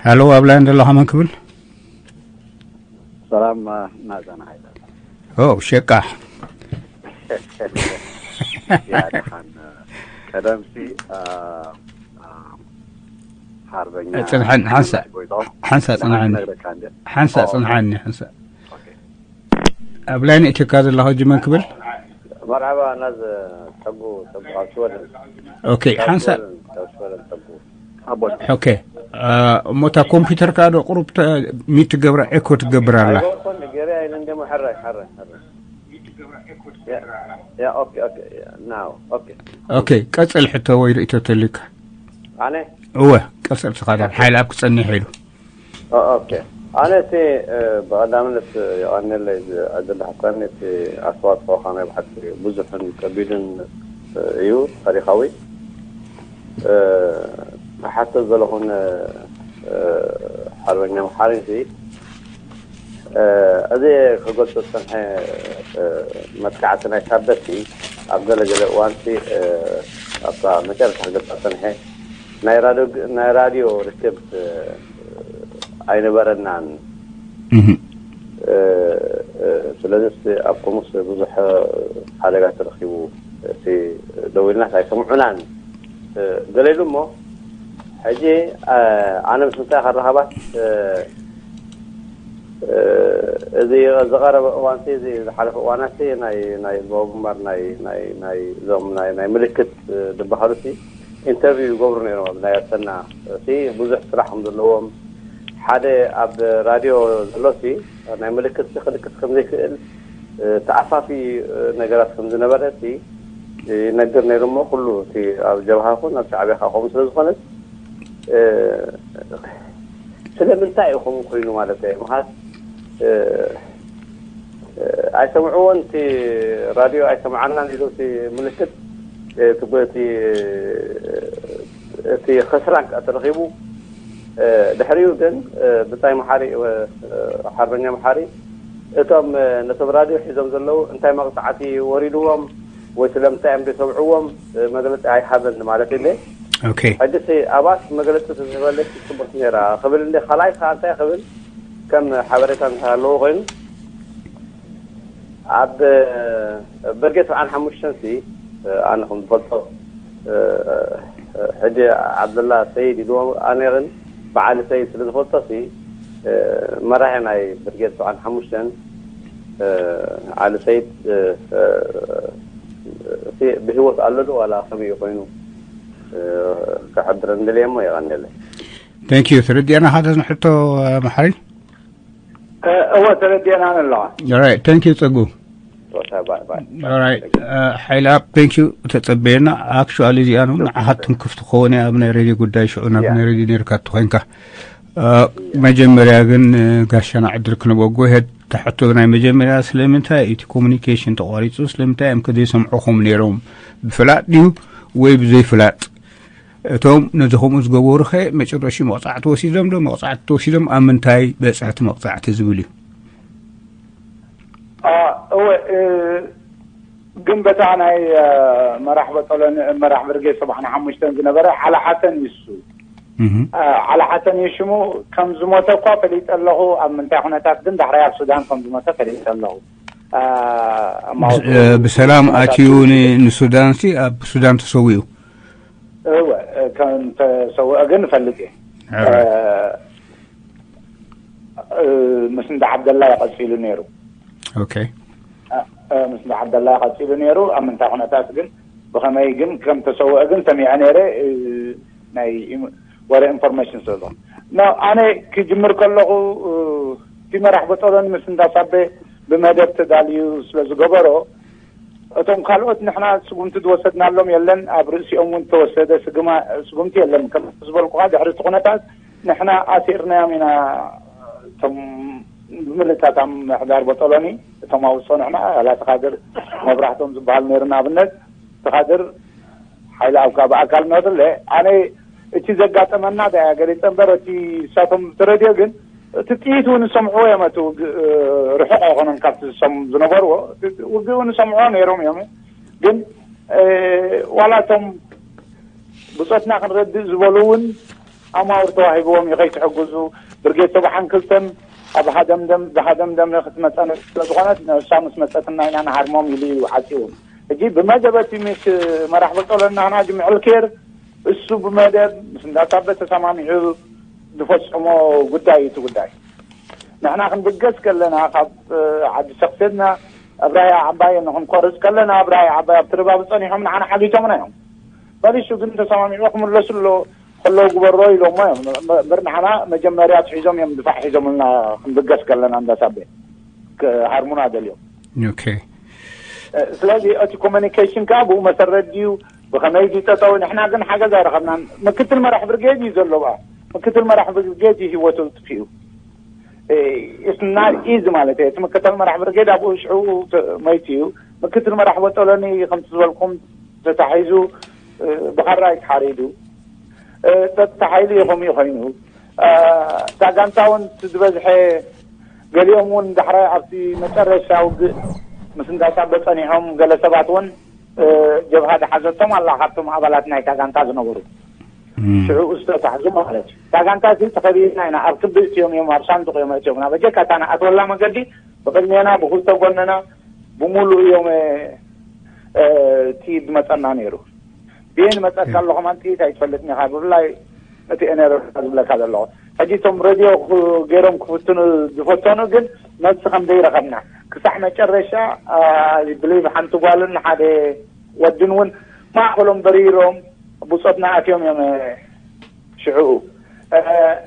ሃሎ፣ ኣብ ላይን ዘለኻ መን ክብል? ሰላም፣ ናዘና ሃይለ። ኦ፣ ሸቃ። ያ፣ ደሓን። ቀደምሲ፣ አ፣ አ፣ ሓርበኛ ጽንሐን፣ ሓንሳ-፣ ጎይቶም። ሓንሳ ጽንሐን። ነግረካ እንደ። ሓንሳ ኦ፣ ጽንሐን፣ ሓንሳ። ኦኬ። ኣብ ላይን ኢትዮጵያ ዘለኻ ሕጂ መን ክብል? መርሓባ፣ ናዝ ተጉ፣ ተጉ ካብ ሽወደን። ኦኬ፣ ካብ ሓንሳ-፣ ሽወደን፣ ካብ ሽወደን ተጉ። ኣቦ። ኦኬ። አ፣ እሞ እታ ኮምፒውተርካ ዶ ቁሩብ ተ-፣ ሚት ትገብራ፣ ኤኮ ትገብር ኣላ? ኣይገበርኩን፣ ገበያ ኢለ እንደሞ፣ ሕራይ፣ ሕራይ፣ ሕራይ። ያ፣ ያ፣ ኦኬ፣ ኦኬ፣ ያ፣ ናው፣ ኦኬ። ኦኬ፣ ቀጽል ሕቶ ወይ ርእይቶ ተልዩካ? ኣነ? እወ፣ ቀጽል ስኻ ዳር ሓይል ኣብ ክጸንሕ ኢሉ። ኦ፣ ኦኬ። ኣነ እቲ፣ እ፣ ብቐዳምነት የቐንየለይ እዚ ዕድል ዝሃብካኒ፣ እቲ ኣስተዋጽኦኻ ናይ ብሓቂ ብዙሕን ከቢድን፣ እ፣ እዩ፣ ታሪኻዊ። እ፣ ክሓቶ ዘለኹን፣ እ፣ ሓርበኛ መሓሪንሲ፣ እ፣ እዚ ክገልጾ ዝጸንሐ፣ እ፣ መጥቃዕቲ ናይ ሳበትሲ ኣብ ገለ ገለ እዋንሲ፣ እ፣ ኣብታ መጨረሻ ክገልጻ ዝጸንሐ ናይ ራድዮ ግ-፣ ናይ ራድዮ ርክብ፣ እ፣ ኣይነበረናን። እህ። እ፣ እ፣ ስለዚስ ኣብ ከምኡስ ብዙሕ ሓደጋ ተረኺቡ፣ እቲ ደዊልናስ ኣይሰምዑናን፣ እ፣ ገለ ኢሉ እሞ፣ ሕጂ፣ እ፣ ኣነ ምስ ምንታይ ከራኸባት፣ እ፣ እ፣ እዚ ዝቐረበ እዋንሲ፣ እዚ ዝሓለፈ እዋናትሲ ናይ፣ ናይ ህዝባዊ ግንባር ናይ፣ ናይ፣ ናይ እዞም ናይ፣ ናይ ምልክት፣ እ፣ ዝበሃሉሲ ኢንተርቪው ይገብሩ ነይሮም ኣብ ናይ ኣሰና። እቲ ብዙሕ ስራሕ ከም ዘለዎም፣ ሓደ ኣብ ራድዮ ዘሎሲ ናይ ምልክትሲ ክልክት ከም ዘይክእል፣ እ፣ ተኣፋፊ፣ እ፣ ነገራት ከም ዝነበረሲ ይነግር ነይሩ። እሞ ኩሉ እቲ ኣብ ጀብሃ ኹን ኣብ ሻዕብያ ከኣ ከምኡ ስለ ዝኾነ፣ እ፣ ስለምንታይ እዩ ከምኡ ኮይኑ ማለት እዩ? ምኽንያት፣ እ፣ እ፣ ኣይሰምዕዎን፣ እቲ ራድዮ ኣይሰምዓናን ኢሉ እቲ ምልክት፣ እ፣ እቲ፣ እቲ፣ እቲ ክስራን ከኣ ተረኺቡ። እ፣ ድሕሪኡ ግን፣ እ፣ ብጻይ መሓሪ፣ እ፣ ሓርበኛ መሓሪ፣ እቶም፣ እ፣ ነቶም ራድዮ ሒዞም ዘለዉ እንታይ መቕጻዕቲ ወሪድዎም ወይ ስለምንታይ እዮም ዘይሰምዕዎም፣ እ፣ መግለጺ ኣይሃበን ማለት ኢለ። ኦኬ። ሕጂሲ ኣባስ መግለጺ ተዝህበለይ ጽቡቕ ነይራ ክብል እንደ፣ ካልኣይ ከኣ እንታይ ክብል ከም ሓበሬታ እንተሃለዎ ኮይኑ፣ ኣብ ብርጌድ ሰብዓን ሓሙሽተን ሲ፣ ኣነ ከም ዝፈልጦ፣ ሕጂ ዓብደላ ሰይድ ኢልዎ ኣነ ግን ብዓሊ ሰይድ ስለ ዝፈልጦ ሲ፣ መራሒ ናይ ብርጌድ ሰብዓን ሓሙሽተን ዓሊ ሰይድ ሲ ብህይወት ኣሎ ዶ ዋላ ከመይ እዩ ኮይኑ ክሕብረኒ ደልየ እሞ የቐንየለይ። Thank you። ተረዲኣና ሓደ ሕቶ መሓሪ? እወ፣ ተረዲአና ኣለዋ። Alright, thank you ጸጉ። ባይ፣ ባይ፣ ባይ። Alright, ሓይለ ኣብ፣ thank you። ተጸበየና። Actually እዚኣ ነው ንዓኻትኩም ክፍቲ ክኸውን እያ ኣብ ናይ ሬድዮ ጉዳይ፣ ሽዑ ናብ ናይ ሬድዮ ነይርካ እትኾይንካ። መጀመርያ ግን ጋሻና ዕድል ክንበጎ ሄድ ተሕቶ ናይ መጀመርያ ስለምንታይ እቲ ኮሙኒኬሽን ተቋሪጹ፣ ስለምንታይ እዮም ከዘይሰምዑኹም ነይሮም? ብፍላጥ ድዩ ወይ ብዘይፍላጥ? እቶም ነዚ ከምኡ ዝገበሩኸ መጨረሽኡ መቕጻዕቲ ወሲዶም ዶ? መቕጻዕቲ ተወሲዶም ኣብ ምንታይ በጽሐ እቲ መቕጻዕቲ ዝብል እዩ። አ፣ እወ፣ እ፣ ግን በታ ናይ፣ እ፣ መራሕ በጦሎኒ፣ መራሕ ብርጌድ ሰብዓን ሓሙሽተን ዝነበረ ዓሊ ሓሰን እዩ እሱ። እህ። አ፣ ዓሊ ሓሰን እዩ ሽሙ። ከም ዝሞተ እኳ ፈሊጠ ኣለኹ። ኣብ ምንታይ ኩነታት ግን ዳሕራይ ኣብ ሱዳን ከም ዝሞተ ፈሊጠ ኣለኹ። አ፣ ኣብ ማውቱ እ፣ ብሰላም ኩነታቱ ኣትዩ ን-፣ ንሱዳንሲ ኣብ ሱዳን ተሰዊኡ። እወ፣ ከም ተሰውአ ግን እፈልጥ እየ። Alright. እ፣ እ፣ ምስ እንዳ ዓብደላ እዩ ቀጺሉ ነይሩ። ኦኬ። እ፣ እ፣ ምስ እንዳ ዓብደላ እዩ ቀጺሉ ነይሩ። ኣብ ምንታይ ኩነታት ግን፣ ብኸመይ ግን ከም ተሰውአ ግን ሰሚዐ ነይረ፣ እ፣ ናይ ኢም-፣ ወረ ኢንፎርሜሽን ስለ ዝኾነ። ኖ፣ ኣነ ክጅምር ከለኹ፣ እ፣ እቲ መራሕ በጦሎኒ ምስ እንዳ ሳቤ ብመደብ ተዳልዩ ስለ ዝገበሮ፣ እቶም ካልኦት ንሕና ስጉምቲ ዝወሰድናሎም የለን፣ ኣብ ርእሲኦም እውን ዝተወሰደ ስግማ-፣ ስጉምቲ የለን። ከም ዝበልኩኻ ድሕሪ እቲ ኩነታት ንሕና ኣሲርናዮም ኢና። እቶም ብምልእታታ ምሕዳር በጦሎኒ፣ እቶም ኣውፅኦ ንሕና፣ ኣላቲ ካድር መብራህቶም ዝበሃል ነይሩ ንኣብነት፣ እቲ ካድር ሓይለ ኣብካ ብኣካል ነትለ። ኣነ እቲ ዘጋጠመና ዳ ገሊጸ እምበር፣ እቲ ንሳቶም እቲ ረድዮ ግን እቲ ጥይት እውን ዝሰምዕዎ እዮም። እቲ ውግእ፣ እ፣ ርሑቕ ኣይኮነን ካብቲ ዝሰም-፣ ዝነበርዎ። እቲ ውግእ እውን ዝሰምዕዎ ነይሮም እዮም። ግን፣ እ፣ ዋላ እቶም ብጾትና ክንረድእ ዝበሉ እውን ኣማውር ተዋሂብዎም እዩ ከይትሕግዙ። ብርጌድ ሰብዓን ክልተን ኣብ ሃደምደም ዝሃደምደም ክትመፀና ስለ ዝኾነት ንሳ ምስ መፀትና ኢና ንሃርሞም ኢሉ እዩ ዓፂዎም። ሕጂ ብመደበ እቲ ምስ መራሕ በጦለና ናጅ ምዕልኬር እሱ ብመደብ ምስ እንዳሳበ ተሰማሚዑ ዝፈፀሞ ጉዳይ እዩ እቲ ጉዳይ። ንሕና ክንብገስ ከለና ካብ ዓዲ ሰክሴድና ኣብራያ ዓባየ ንክንቆርፅ ከለና ኣብራያ ዓባይ ኣብቲ ርባብ ፀኒሖም ንዓና ሓጊቶምና እዮም። መሊሱ ግን ተሰማሚዑ ክምለሱ ኣሎ ከለዉ ግበሮ ኢሎሞ እዮም። እምበር ንዓና መጀመርያ ኣትሒዞም እዮም ድፋዕ ሒዞምልና ክንብገስ ከለና እንዳሳበ ክሃርሙና ደልዮም። ኦኬ። ስለዚ እቲ ኮሚኒኬሽን ከዓ ብኡ መሰረት ድዩ ብኸመይ ድዩ ጠጠው? ንሕና ግን ሓገዝ ኣይረኸብናን። ምክትል መራሕ ብርጌድ እዩ ዘሎ ብኣ። ምክትል መራሕ ብርጌድ እዩ ህይወቱ ጥፊኡ። It's not easy ማለት እዩ። እቲ ምክትል መራሕ ብርጌድ ኣብኡ ሽዑ መይቱ እዩ። ምክትል መራሕ በጦሎኒ ከምቲ ዝበልኩም ተታሒዙ ብኻራ እዩ ተሓሪዱ። ፀጥታ ሓይሊ እዩ ከምኡ ኮይኑ። እታ ጋንታ እውን ዝበዝሐ ገሊኦም እውን ዳሕራይ ኣብቲ መጨረሻ ውግእ ምስ እንዳሳበ ፀኒሖም። ገለ ሰባት እውን ጀብሃ ዝሓዘቶም ኣላ ካብቶም ኣባላት ናይታ ጋንታ ዝነበሩ ሽዑ ዝተታሕዙ ማለት እዩ። እታ ጋንታ እዚ ተኸቢብና ኢና ኣብ ክቢ እትዮም እዮም ኣብ ሳንዱቕ እዮም እትዮም ናብ በጀካ እታ ንኣትወላ መገዲ ብቕድሜና ብክልተ ጎንና ብሙሉእ እዮም እቲ ዝመፀና ነይሩ። ብየን መፀካ ኣሎ ከማን ጥይት ኣይትፈልጥን ኢኻ ብፍላይ እቲ ኤነረ ዝብለካ ዘለኹ። ሕጂ እቶም ረድዮ ገይሮም ክፍትኑ ዝፈተኑ ግን መልሲ ከም ዘይረኸብና ክሳዕ መጨረሻ ብሊቭ ሓንቲ ጓልን ሓደ ወድን እውን ማእኸሎም በሪሮም ብፆትና ኣትዮም እዮም። ሽዕኡ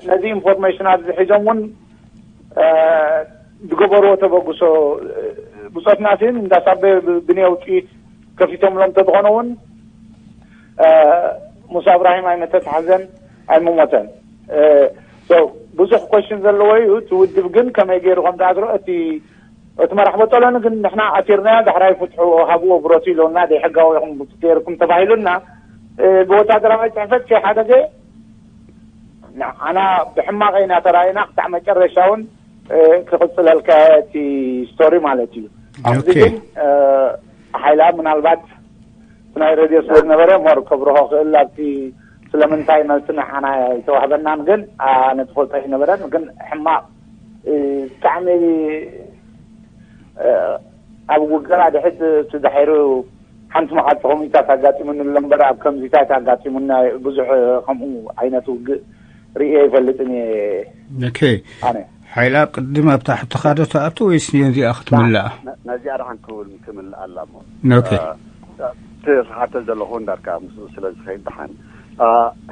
ነዚ ኢንፎርሜሽን ኣብዚ ሒዞም እውን ዝገበርዎ ተበግሶ ብፆትና ሲን እንዳሳበ ብንየው ጥይት ከፊቶምሎም ተዝኾነ እውን ሙሳ እብራሂም ኣይመተታሕዘን ኣይምሞተን። ብዙሕ ኮሽን ዘለዎ እዩ። እቲ ውድብ ግን ከመይ ገይሩ ከም ዝኣስሮ እቲ እቲ መራሕ በጠሎኒ ግን ንሕና ኣሲርናዮ ዳሕራይ ፍትሑ ሃብዎ ብረቱ ኢሎና ደይ ሕጋዊ ኢኹም ገይርኩም ተባሂሉና ብወታደራዊ ፅሕፈት ከይሓደገ ንዓና ብሕማቕ ኢና ተራእና ክሳዕ መጨረሻ እውን ክቕፅለልካ እቲ ስቶሪ ማለት እዩ። ኣብዚ ግን ሓይላ ምናልባት ናይ ረድዮ ስለ ዝነበረ ሞር ከብርሆ ክእል ኣብቲ ስለምንታይ መልሲ ንዓና ኣይተዋህበናን ግን ኣነ ትፈልጦ ኣይነበረን ግን ሕማቕ ብጣዕሚ ኣብ ውግእ ድሕት ትዛሒሩ ሓንቲ መዓልቲ ከምኡታት ኣጋጢሙኒ ኣሎ እምበር ኣብ ከምዚታት ኣጋጢሙና ብዙሕ ከምኡ ዓይነት ውግእ ርእየ ይፈልጥን እየ። ኦኬ። ኣነ ሓይላ ቅድም ኣብታ ሕቶኻ ዶ ትኣቱ ወይስ ነዚኣ ክትምልኣ? ነዚኣ ደሓን ክብል ክምልኣ ኣላ እሞ ኦኬ። እቲ ዝሓተ ዘለኹ እንዳርካ ምስኡ ስለ ዝኸይድ ደሓን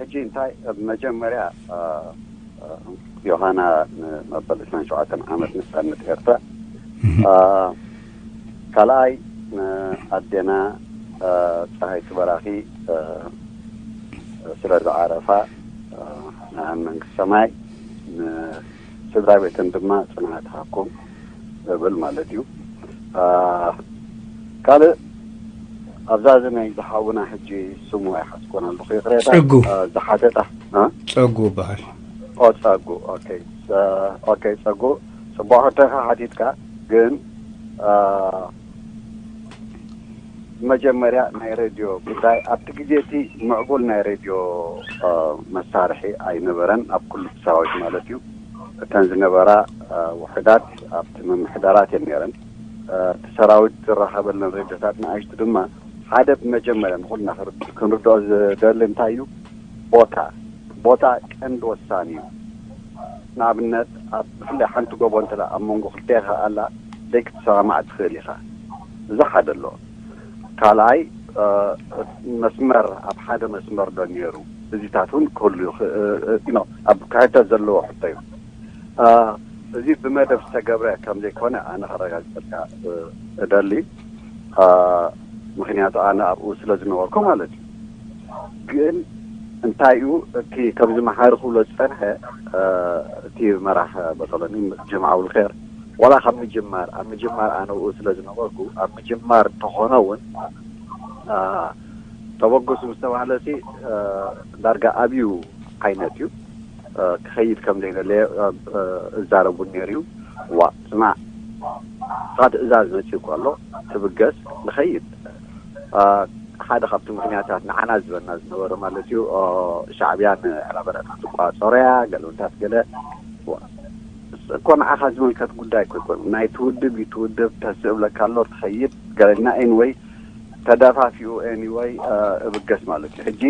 ሕጂ እንታይ መጀመርያ ዮሃና ንመበል ዕስራን ሸውዓተን ዓመት ነፃነት ኤርትራ ካልኣይ ኣዴና ፀሃይቲ በራኺ ስለ ዝዓረፋ ንኣን መንግስቲ ሰማይ ንስድራ ቤተን ድማ ፅንዓት ሃብኩም እብል ማለት እዩ። ካልእ ኣብዛ እዚ ናይ ዝሓውና ሕጂ ስሙ ኣይሓዝኮን ኣለኹ ይቕሬታ ጸጉ። ዝሓተታ ጸጉ ይበሃል። ኦ ጸጉ ኦኬ ጸጉ ጽቡቅ ሕቶኻ ሓቲትካ ግን መጀመርያ ናይ ሬድዮ ጉዳይ ኣብቲ ግዜ እቲ ምዕቡል ናይ ሬድዮ መሳርሒ ኣይነበረን ኣብ ኩሉ ሰራዊት ማለት እዩ። እተን ዝነበራ ውሕዳት ኣብቲ ምምሕዳራት እየን ነይረን። እቲ ሰራዊት ዝራኸበለን ሬድዮታት ንኣሽቱ ድማ ሓደ ብመጀመርያ ንኩልና ክንርድኦ ዝደሊ እንታይ እዩ ቦታ ቦታ ቀንዲ ወሳኒ እዩ። ንኣብነት ኣብ ብፍላይ ሓንቲ ጎቦ እንተ ኣብ መንጎ ክልተ ኢኻ ኣላ ደይ ክትሰማማዕ ትኽእል ኢኻ። እዚ ሓደ ኣሎ። ካልኣይ መስመር ኣብ ሓደ መስመር ዶ ነይሩ እዚታት እውን ክህሉ ኣብ ክሕተት ዘለዎ ሕቶ እዩ። እዚ ብመደብ ዝተገብረ ከም ዘይኮነ ኣነ ከረጋግፀልካ እደሊ። ምክንያቱ ኣነ ኣብኡ ስለ ዝነበርኩ ማለት እዩ። ግን እንታይ እዩ እቲ ከምዚ መሓሪ ክብሎ ዝፀንሐ እቲ መራሕ በጠሎኒ ጀምዓ ውልኸር ዋላ ካብ ምጅማር ኣብ ምጅማር ኣነ ብኡ ስለ ዝነበርኩ ኣብ ምጅማር እንተኾነ እውን ተበግሱ ምስ ተባህለ ሲ ዳርጋ ኣብዩ ዓይነት እዩ። ክኸይድ ከም ዘይደለየ እዛረቡ ነይሩ እዩ። ዋ ስማዕ እኻ ትእዛዝ መፅኡ ከሎ ትብገስ ንኸይድ ሓደ ካብቲ ምኽንያታት ንዓና ዝበና ዝነበረ ማለት እዩ። ሻዕብያ ንዕራበረታት ትቋፀሮ እያ፣ ገለውንታት ገለ እኮ ንዓኻ ዝምልከት ጉዳይ እኮ ይኮን። ናይ ትውድብ እዩ፣ ትውድብ ተስእብለካ ኣሎ፣ ትኸይድ ገለና። ኤንወይ ተደፋፊኡ፣ ኤኒወይ እብገስ ማለት እዩ። ሕጂ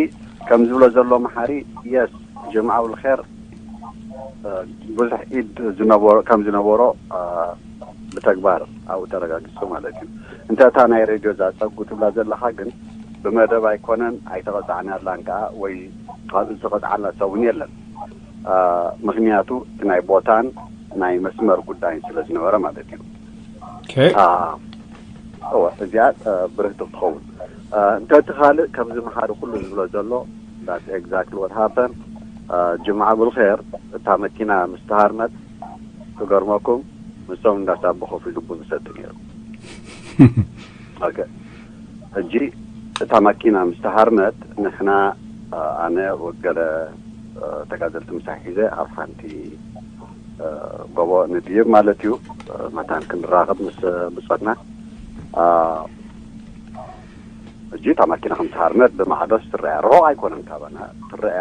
ከም ዝብሎ ዘሎ መሓሪ፣ የስ፣ ጀምዓ ውልኸር ብዙሕ ኢድ ዝነበሮ ከም ዝነበሮ ብተግባር ኣብኡ ተረጋጊፁ ማለት እዩ። እንተ እታ ናይ ሬድዮ እዛ ፀጉ ትብላ ዘለኻ ግን ብመደብ ኣይኮነን፣ ኣይተቐፃዕናላን ከዓ ወይ ካብኡ ዝተቐፅዓላ ሰብ እውን የለን። ምክንያቱ እቲ ናይ ቦታን ናይ መስመር ጉዳይን ስለ ዝነበረ ማለት እዩ። እወ፣ እዚኣ ብርህቲ ክትኸውን። እንተ እቲ ካልእ ከምዚ መሓሪ ኩሉ ዝብሎ ዘሎ፣ that's exactly what happened። ጅምዓ ብልኸር እታ መኪና ምስ ተሃርመት፣ ክገርመኩም፣ ምስቶም እንዳሳብ ኮፍ ኢሉ ቡን ዝሰቲ ነይሩ። ሕጂ እታ ማኪና ምስ ተሃርመት፣ ንሕና ኣነ ወገለ ተጋዘልቲ ምሳይ ሒዘ ኣብ ሓንቲ ጎቦ ንድይብ ማለት እዩ። መታን ክንራኸብ ምስ ብጾትና። ሕጂ እታ ማኪና ከም ተሃርመት ብማዕዶስ ትረያ፣ ርሑቕ ኣይኮነን ካባና ትረያ።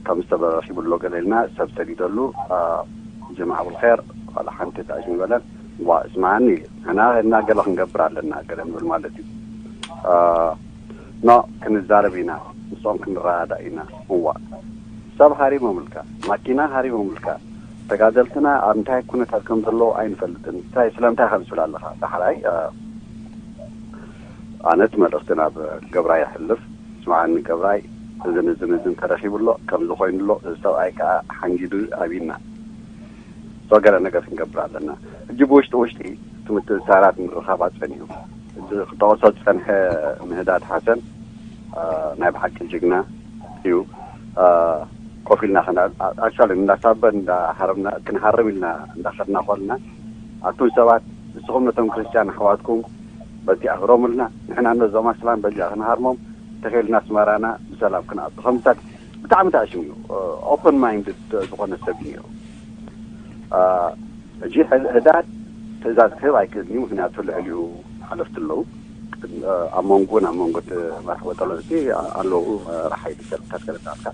ከም ዝተረኺቡ ኣሎ ገለ ኢልና ሰብ ሰዲደሉ። ጅማዕ ብልኸር ዋላ ሓንቲ ጣሽ ይበለን። ዋ፣ እስማዓኒ፣ ንሕና ኸድና ገለ ክንገብር ኣለና ገለ ንብል ማለት እዩ። ኖ፣ ክንዛረብ ኢና፣ ምስኦም ክንረዳዳእ ኢና። እዋ፣ ሰብ ሃሪሞምልካ፣ ማኪና ሃሪሞምልካ፣ ተጋደልትና ኣብ እንታይ ኩነታት ከም ዘለዉ ኣይንፈልጥን። እንታይ፣ ስለምንታይ ከምስል ኣለኻ ዳሕራይ? ኣነ እቲ መልእኽቲ ናብ ገብራይ የሕልፍ። ስምዓኒ ገብራይ፣ እዝን እዝን እዝን ተረኺቡ ኣሎ፣ ከምዚ ኮይኑ ኣሎ፣ እዚ ሰብኣይ ከዓ ሓንጊዱ ኣቢና። ሶ ገለ ነገር ክንገብር ኣለና። ሕጂ ብውሽጢ ውሽጢ እቲ ምትእስሳራት ምርኻብ ኣፀኒሑ። እዚ ክጠቕሶ ዝፀንሐ ምህዳድ ሓሰን ናይ ብሓቂ ጅግና እዩ። ኮፍ ኢልና ኣክቹዋሊ እንዳሳበ እንዳሃረምና ክንሃርም ኢልና እንዳኸድና ኮልና ኣቱም ሰባት ንስኹም ነቶም ክርስትያን ኣሕዋትኩም በዚኣ ክረሙልና ንሕና ነዞም ኣስላም በዚኣ ክንሃርሞም ተኸልና ኣስመራና ብሰላም ክንኣቱ ከምታት ብጣዕሚ ተኣሽሙ እዩ። ኦፕን ማይንድድ ዝኾነ ሰብ እዩ ነይሩ። ሕጂ ህዳድ ትእዛዝ ክህብ ኣይክእልን እዩ፣ ምክንያቱ ልዕሊኡ ሓለፍቲ ኣለዉ። ኣብ መንጎን ኣብ መንጎ መራሕ ወጠሎቲ ኣለዉ። ረሓይ ሰብታት ከለናልካ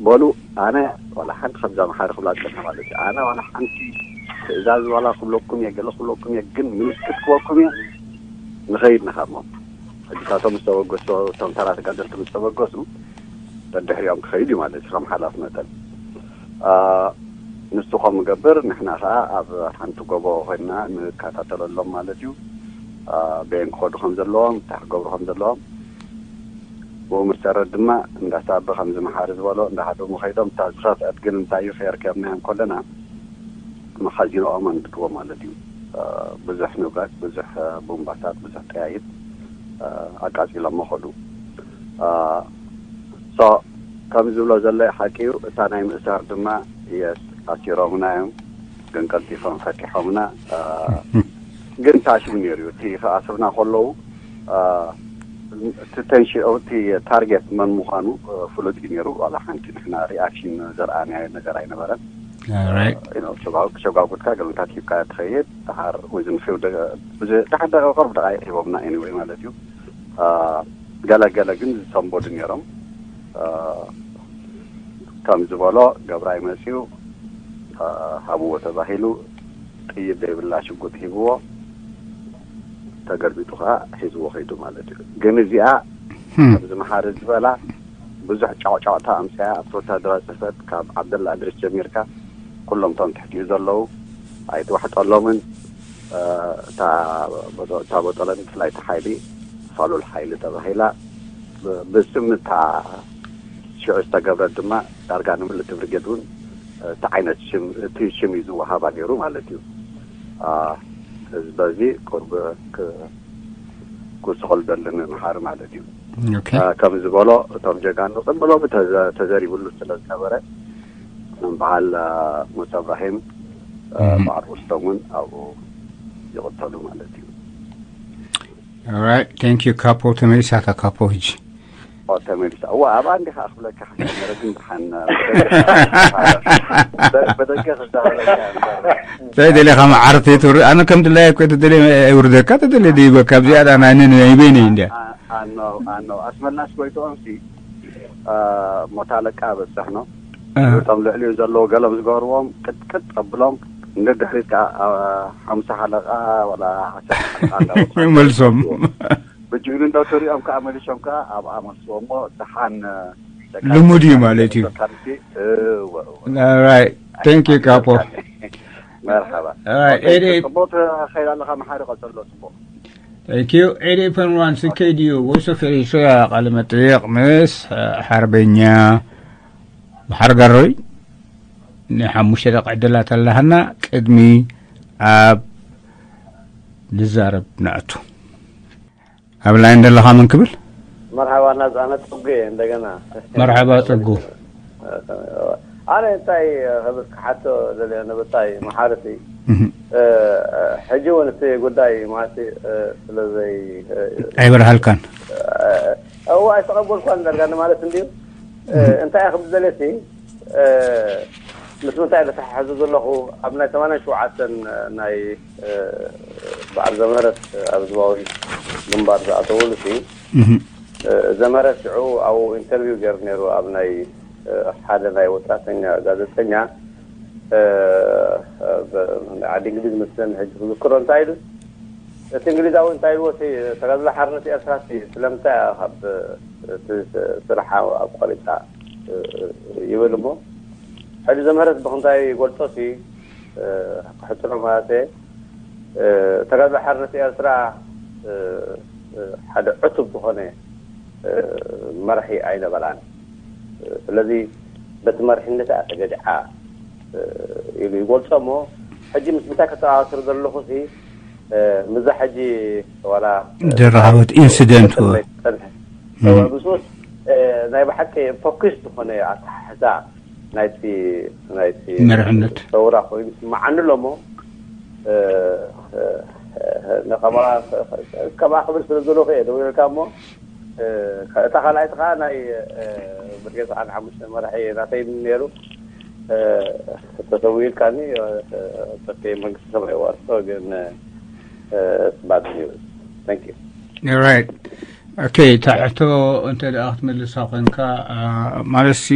በሉ ኣነ ዋላ ሓንቲ ከምዛ መሓሪ ክብላ ዝቀና ማለት እዩ። ኣነ ዋላ ሓንቲ ትእዛዝ ዋላ ክብለኩም እየ፣ ገለ ክብለኩም እየ፣ ግን ምልክት ክበልኩም እየ። ንኸይድ ንኻሞም ሕጅታቶም ዝተበገሱ፣ እቶም ተራ ተጋደልቲ ምስ ተበገሱ ደድሕሪኦም ክኸይድ እዩ ማለት እዩ። ከም ሓላፍ መጠን ንሱ ከም ገብር ንሕና ከዓ ኣብ ሓንቲ ጎቦ ኮይና ንከታተለሎም ማለት እዩ። በየን ክኸዱ ከም ዘለዎም እንታይ ክገብሩ ከም ዘለዎም ብኡ መሰረት ድማ እንዳሳበ ከምዚ መሓሪ ዝበሎ እንዳሃደሙ ከይዶም እታ ዝኸፍአት ግን እንታይ እዩ ከየርከብናዮም ከለና መኻዚኖኦም ኣንድድዎ ማለት እዩ። ብዙሕ ንብረት፣ ብዙሕ ቡምባታት፣ ብዙሕ ጠያይት ኣቃፂሎም መኸዱ። ሶ ከም ዝብሎ ዘሎ ሓቂ እዩ። እታ ናይ ምእሳር ድማ የስ ኣሲሮምና እዮም፣ ግን ቀልጢፎም ፈቲሖምና። ግን ታሽሙ ነይሩ እዩ። እቲ ክኣስርና ከለዉ እቲ ተንሽኦ እቲ ታርጌት መን ምዃኑ ፍሉጥ እዩ ነይሩ። ዋላ ሓንቲ ንሕና ሪኣክሽን ዘርኣናዮ ነገር ኣይነበረን። ሸጓጉድካ ገለታት ሂብካ ትኸይድ ድሓር ወዝን ፊው ድሓር ደቂ ቅርብ ደቃይቅ ሂቦምና ኤኒወይ ማለት እዩ። ገለ ገለ ግን ዝሰንበዱ ነይሮም። ከም ዝበሎ ገብራይ መፅዩ ሃብዎ ተባሂሉ ጥይት ዘይብላ ሽጉጥ ሂብዎ ተገልቢጡ ከዓ ሒዝዎ ከይዱ ማለት እዩ። ግን እዚኣ ከምዚ መሓሪ ዝበላ ብዙሕ ጫዕጫዕታ ኣምፅያ ኣብቲ ወታደራዊ ፅሕፈት ካብ ዓብደላ እድሪስ ጀሚርካ ኩሎም እቶም ትሕቲኡ ዘለዉ ኣይትዋሕጠሎምን። እታ ቦጦለን ፍላይቲ ሓይሊ ፋሉል ሓይሊ ተባሂላ ብስም እታ ሽዑ ዝተገብረት ድማ ዳርጋ ንምልእቲ ብርጌድ እውን እቲ ዓይነት ሽም እቲ ሽም እዩ ዝወሃባ ነይሩ ማለት እዩ። እዚ በዚ ቁርብ ክውስኸሉ ደሊ ንምሓር ማለት እዩ። ከም ዝበሎ እቶም ጀጋኑ ቅድሚ ሎሚ ተዘሪብሉ ስለ ዝነበረ በዓል ሙሳ እብራሂም በዓል ሩስቶም እውን ኣብኡ ይቕተሉ ማለት እዩ። Thank you ካፖ። ተመሊሳታ ካፖ ሕጂ ተመሊሳ። እዋ ኣብኣ እንዲኻ ክብለካ፣ ከይመረትን ደሓን ብደገ ክዛረበካ እምበር። እንታይ ደሊኻ መዓርተይ ትውሪ? ኣነ ከም ድላየ እኮ ተደልየ ይውርደካ፣ ተደልየ ደይበካ። ኣብዚኣ ደኣ ናይ ነን ናይ በይነይ እንድያ። ኣኖ ኣኖ ኣስመላሽ ጎይትኦም ሲ ሞት ኣለቃ በዝሕ ነው። እቶም ልዕሊኡ ዘለዉ ገሎም ዝገበርዎም ቅጥቅጥ ኣብሎም፣ እንደ ድሕሪት ከዓ ሓሙሳ ሓለቃ ወላ ሓሳ ሓለቃ እንዳበሉ መልሶም። ብጅግንነቱ ሪኦም ከዓ መሊሶም ከዓ ኣብኣ መልስዎ እሞ ደሓን ልሙድ እዩ ማለት እዩ። ካልሲ እወ እወ Alright. Thank you, ካፖ። መርሓባ Alright, ኤዲ። ጽቡቅ ትኸይድ ኣለኻ መሓሪ ቀጸሎ ጽቡቅ Thank you. ኤዲ ፐንዋን ስከይ ድዩ ወሶ ፌሪሶያ ቃለ መጠየቅ ምስ ሓርበኛ ብሓርጋሮይ ንሓሙሽተ ደቂ ዕድላት ኣለሃና። ቅድሚ ኣብ ንዛረብ ንኣቱ ኣብ ላይን ዘለኻ ምን ክብል? መርሓባ ናጻነት ጽጉ እንደገና መርሓባ ጽጉ። ኣነ እንታይ ክብል ክሓቶ ደልየ ንብታይ መሓርሲ ሕጂ እውን እቲ ጉዳይ ማለት ስለዘይ ኣይበርሃልካን። እዋ ኣይተቐበልኳን ዳርጋ ማለት እንድዩ። እንታይ ክብል ደልየ ሲ ምስ ምንታይ ተተሓሕዙ ዘለኹ ኣብ ናይ ሰማንያን ሸውዓተን ናይ በዓል ዘምህረት ኣብ ህዝባዊ ግንባር ዝኣተውሉ ሲ ዘምህረት ሽዑ ኣብኡ ኢንተርቪው ገይሩ ነይሩ ኣብ ናይ ሓደ ናይ ወጣተኛ ጋዜጠኛ ዓዲ እንግሊዝ መስለኒ ሕጂ ክዝክሮ እንታይ ኢሉ እቲ እንግሊዛዊ እንታይ ኢልዎ እቲ ተጋድሎ ሓርነት ኤርትራ ሲ ስለምንታይ እያ ካብ እቲ ስርሓ ኣቋሪጻ ይብል እሞ ሕጂ ዘምህረት ብክንታይ ይገልጾ ሲ ክሕጽሮ ማለት እየ ተጋድሎ ሓርነት ኤርትራ ሓደ ዕቱብ ዝኾነ መራሒ ኣይነበራን ስለዚ በቲ መሪሕነት እያ ተገዲዓ ኢሉ ይገልጾ እሞ ሕጂ ምስ ምንታይ ከተኣሳስር ዘለኹ ሲ ምዛ ሕጂ ዋላ ደረኻበት ኢንሲደንት ምስኡስ ናይ ብሓቂ ፎኪስ ዝኾነ ኣተሓሕዛ ናይቲ ናይቲ መርሕነት ሰውራ ኮይኑ ይስምዓኒ ኣሎ እሞ ንከማ ከማ ክብል ስለ ዘለኹ እየ ደዊልካ እሞ እታ ካልኣይቲ ከዓ ናይ ብርጌድ ሰዓን ሓሙሽተ መራሒ ናተይ ነይሩ ተሰዊልካኒ በቲ መንግስቲ ሰማይ ዋርሶ ግን it's bad news thank you right okay ታሕቶ እንተ ደኣ ክትመልሳ ኮንካ ማለት ሲ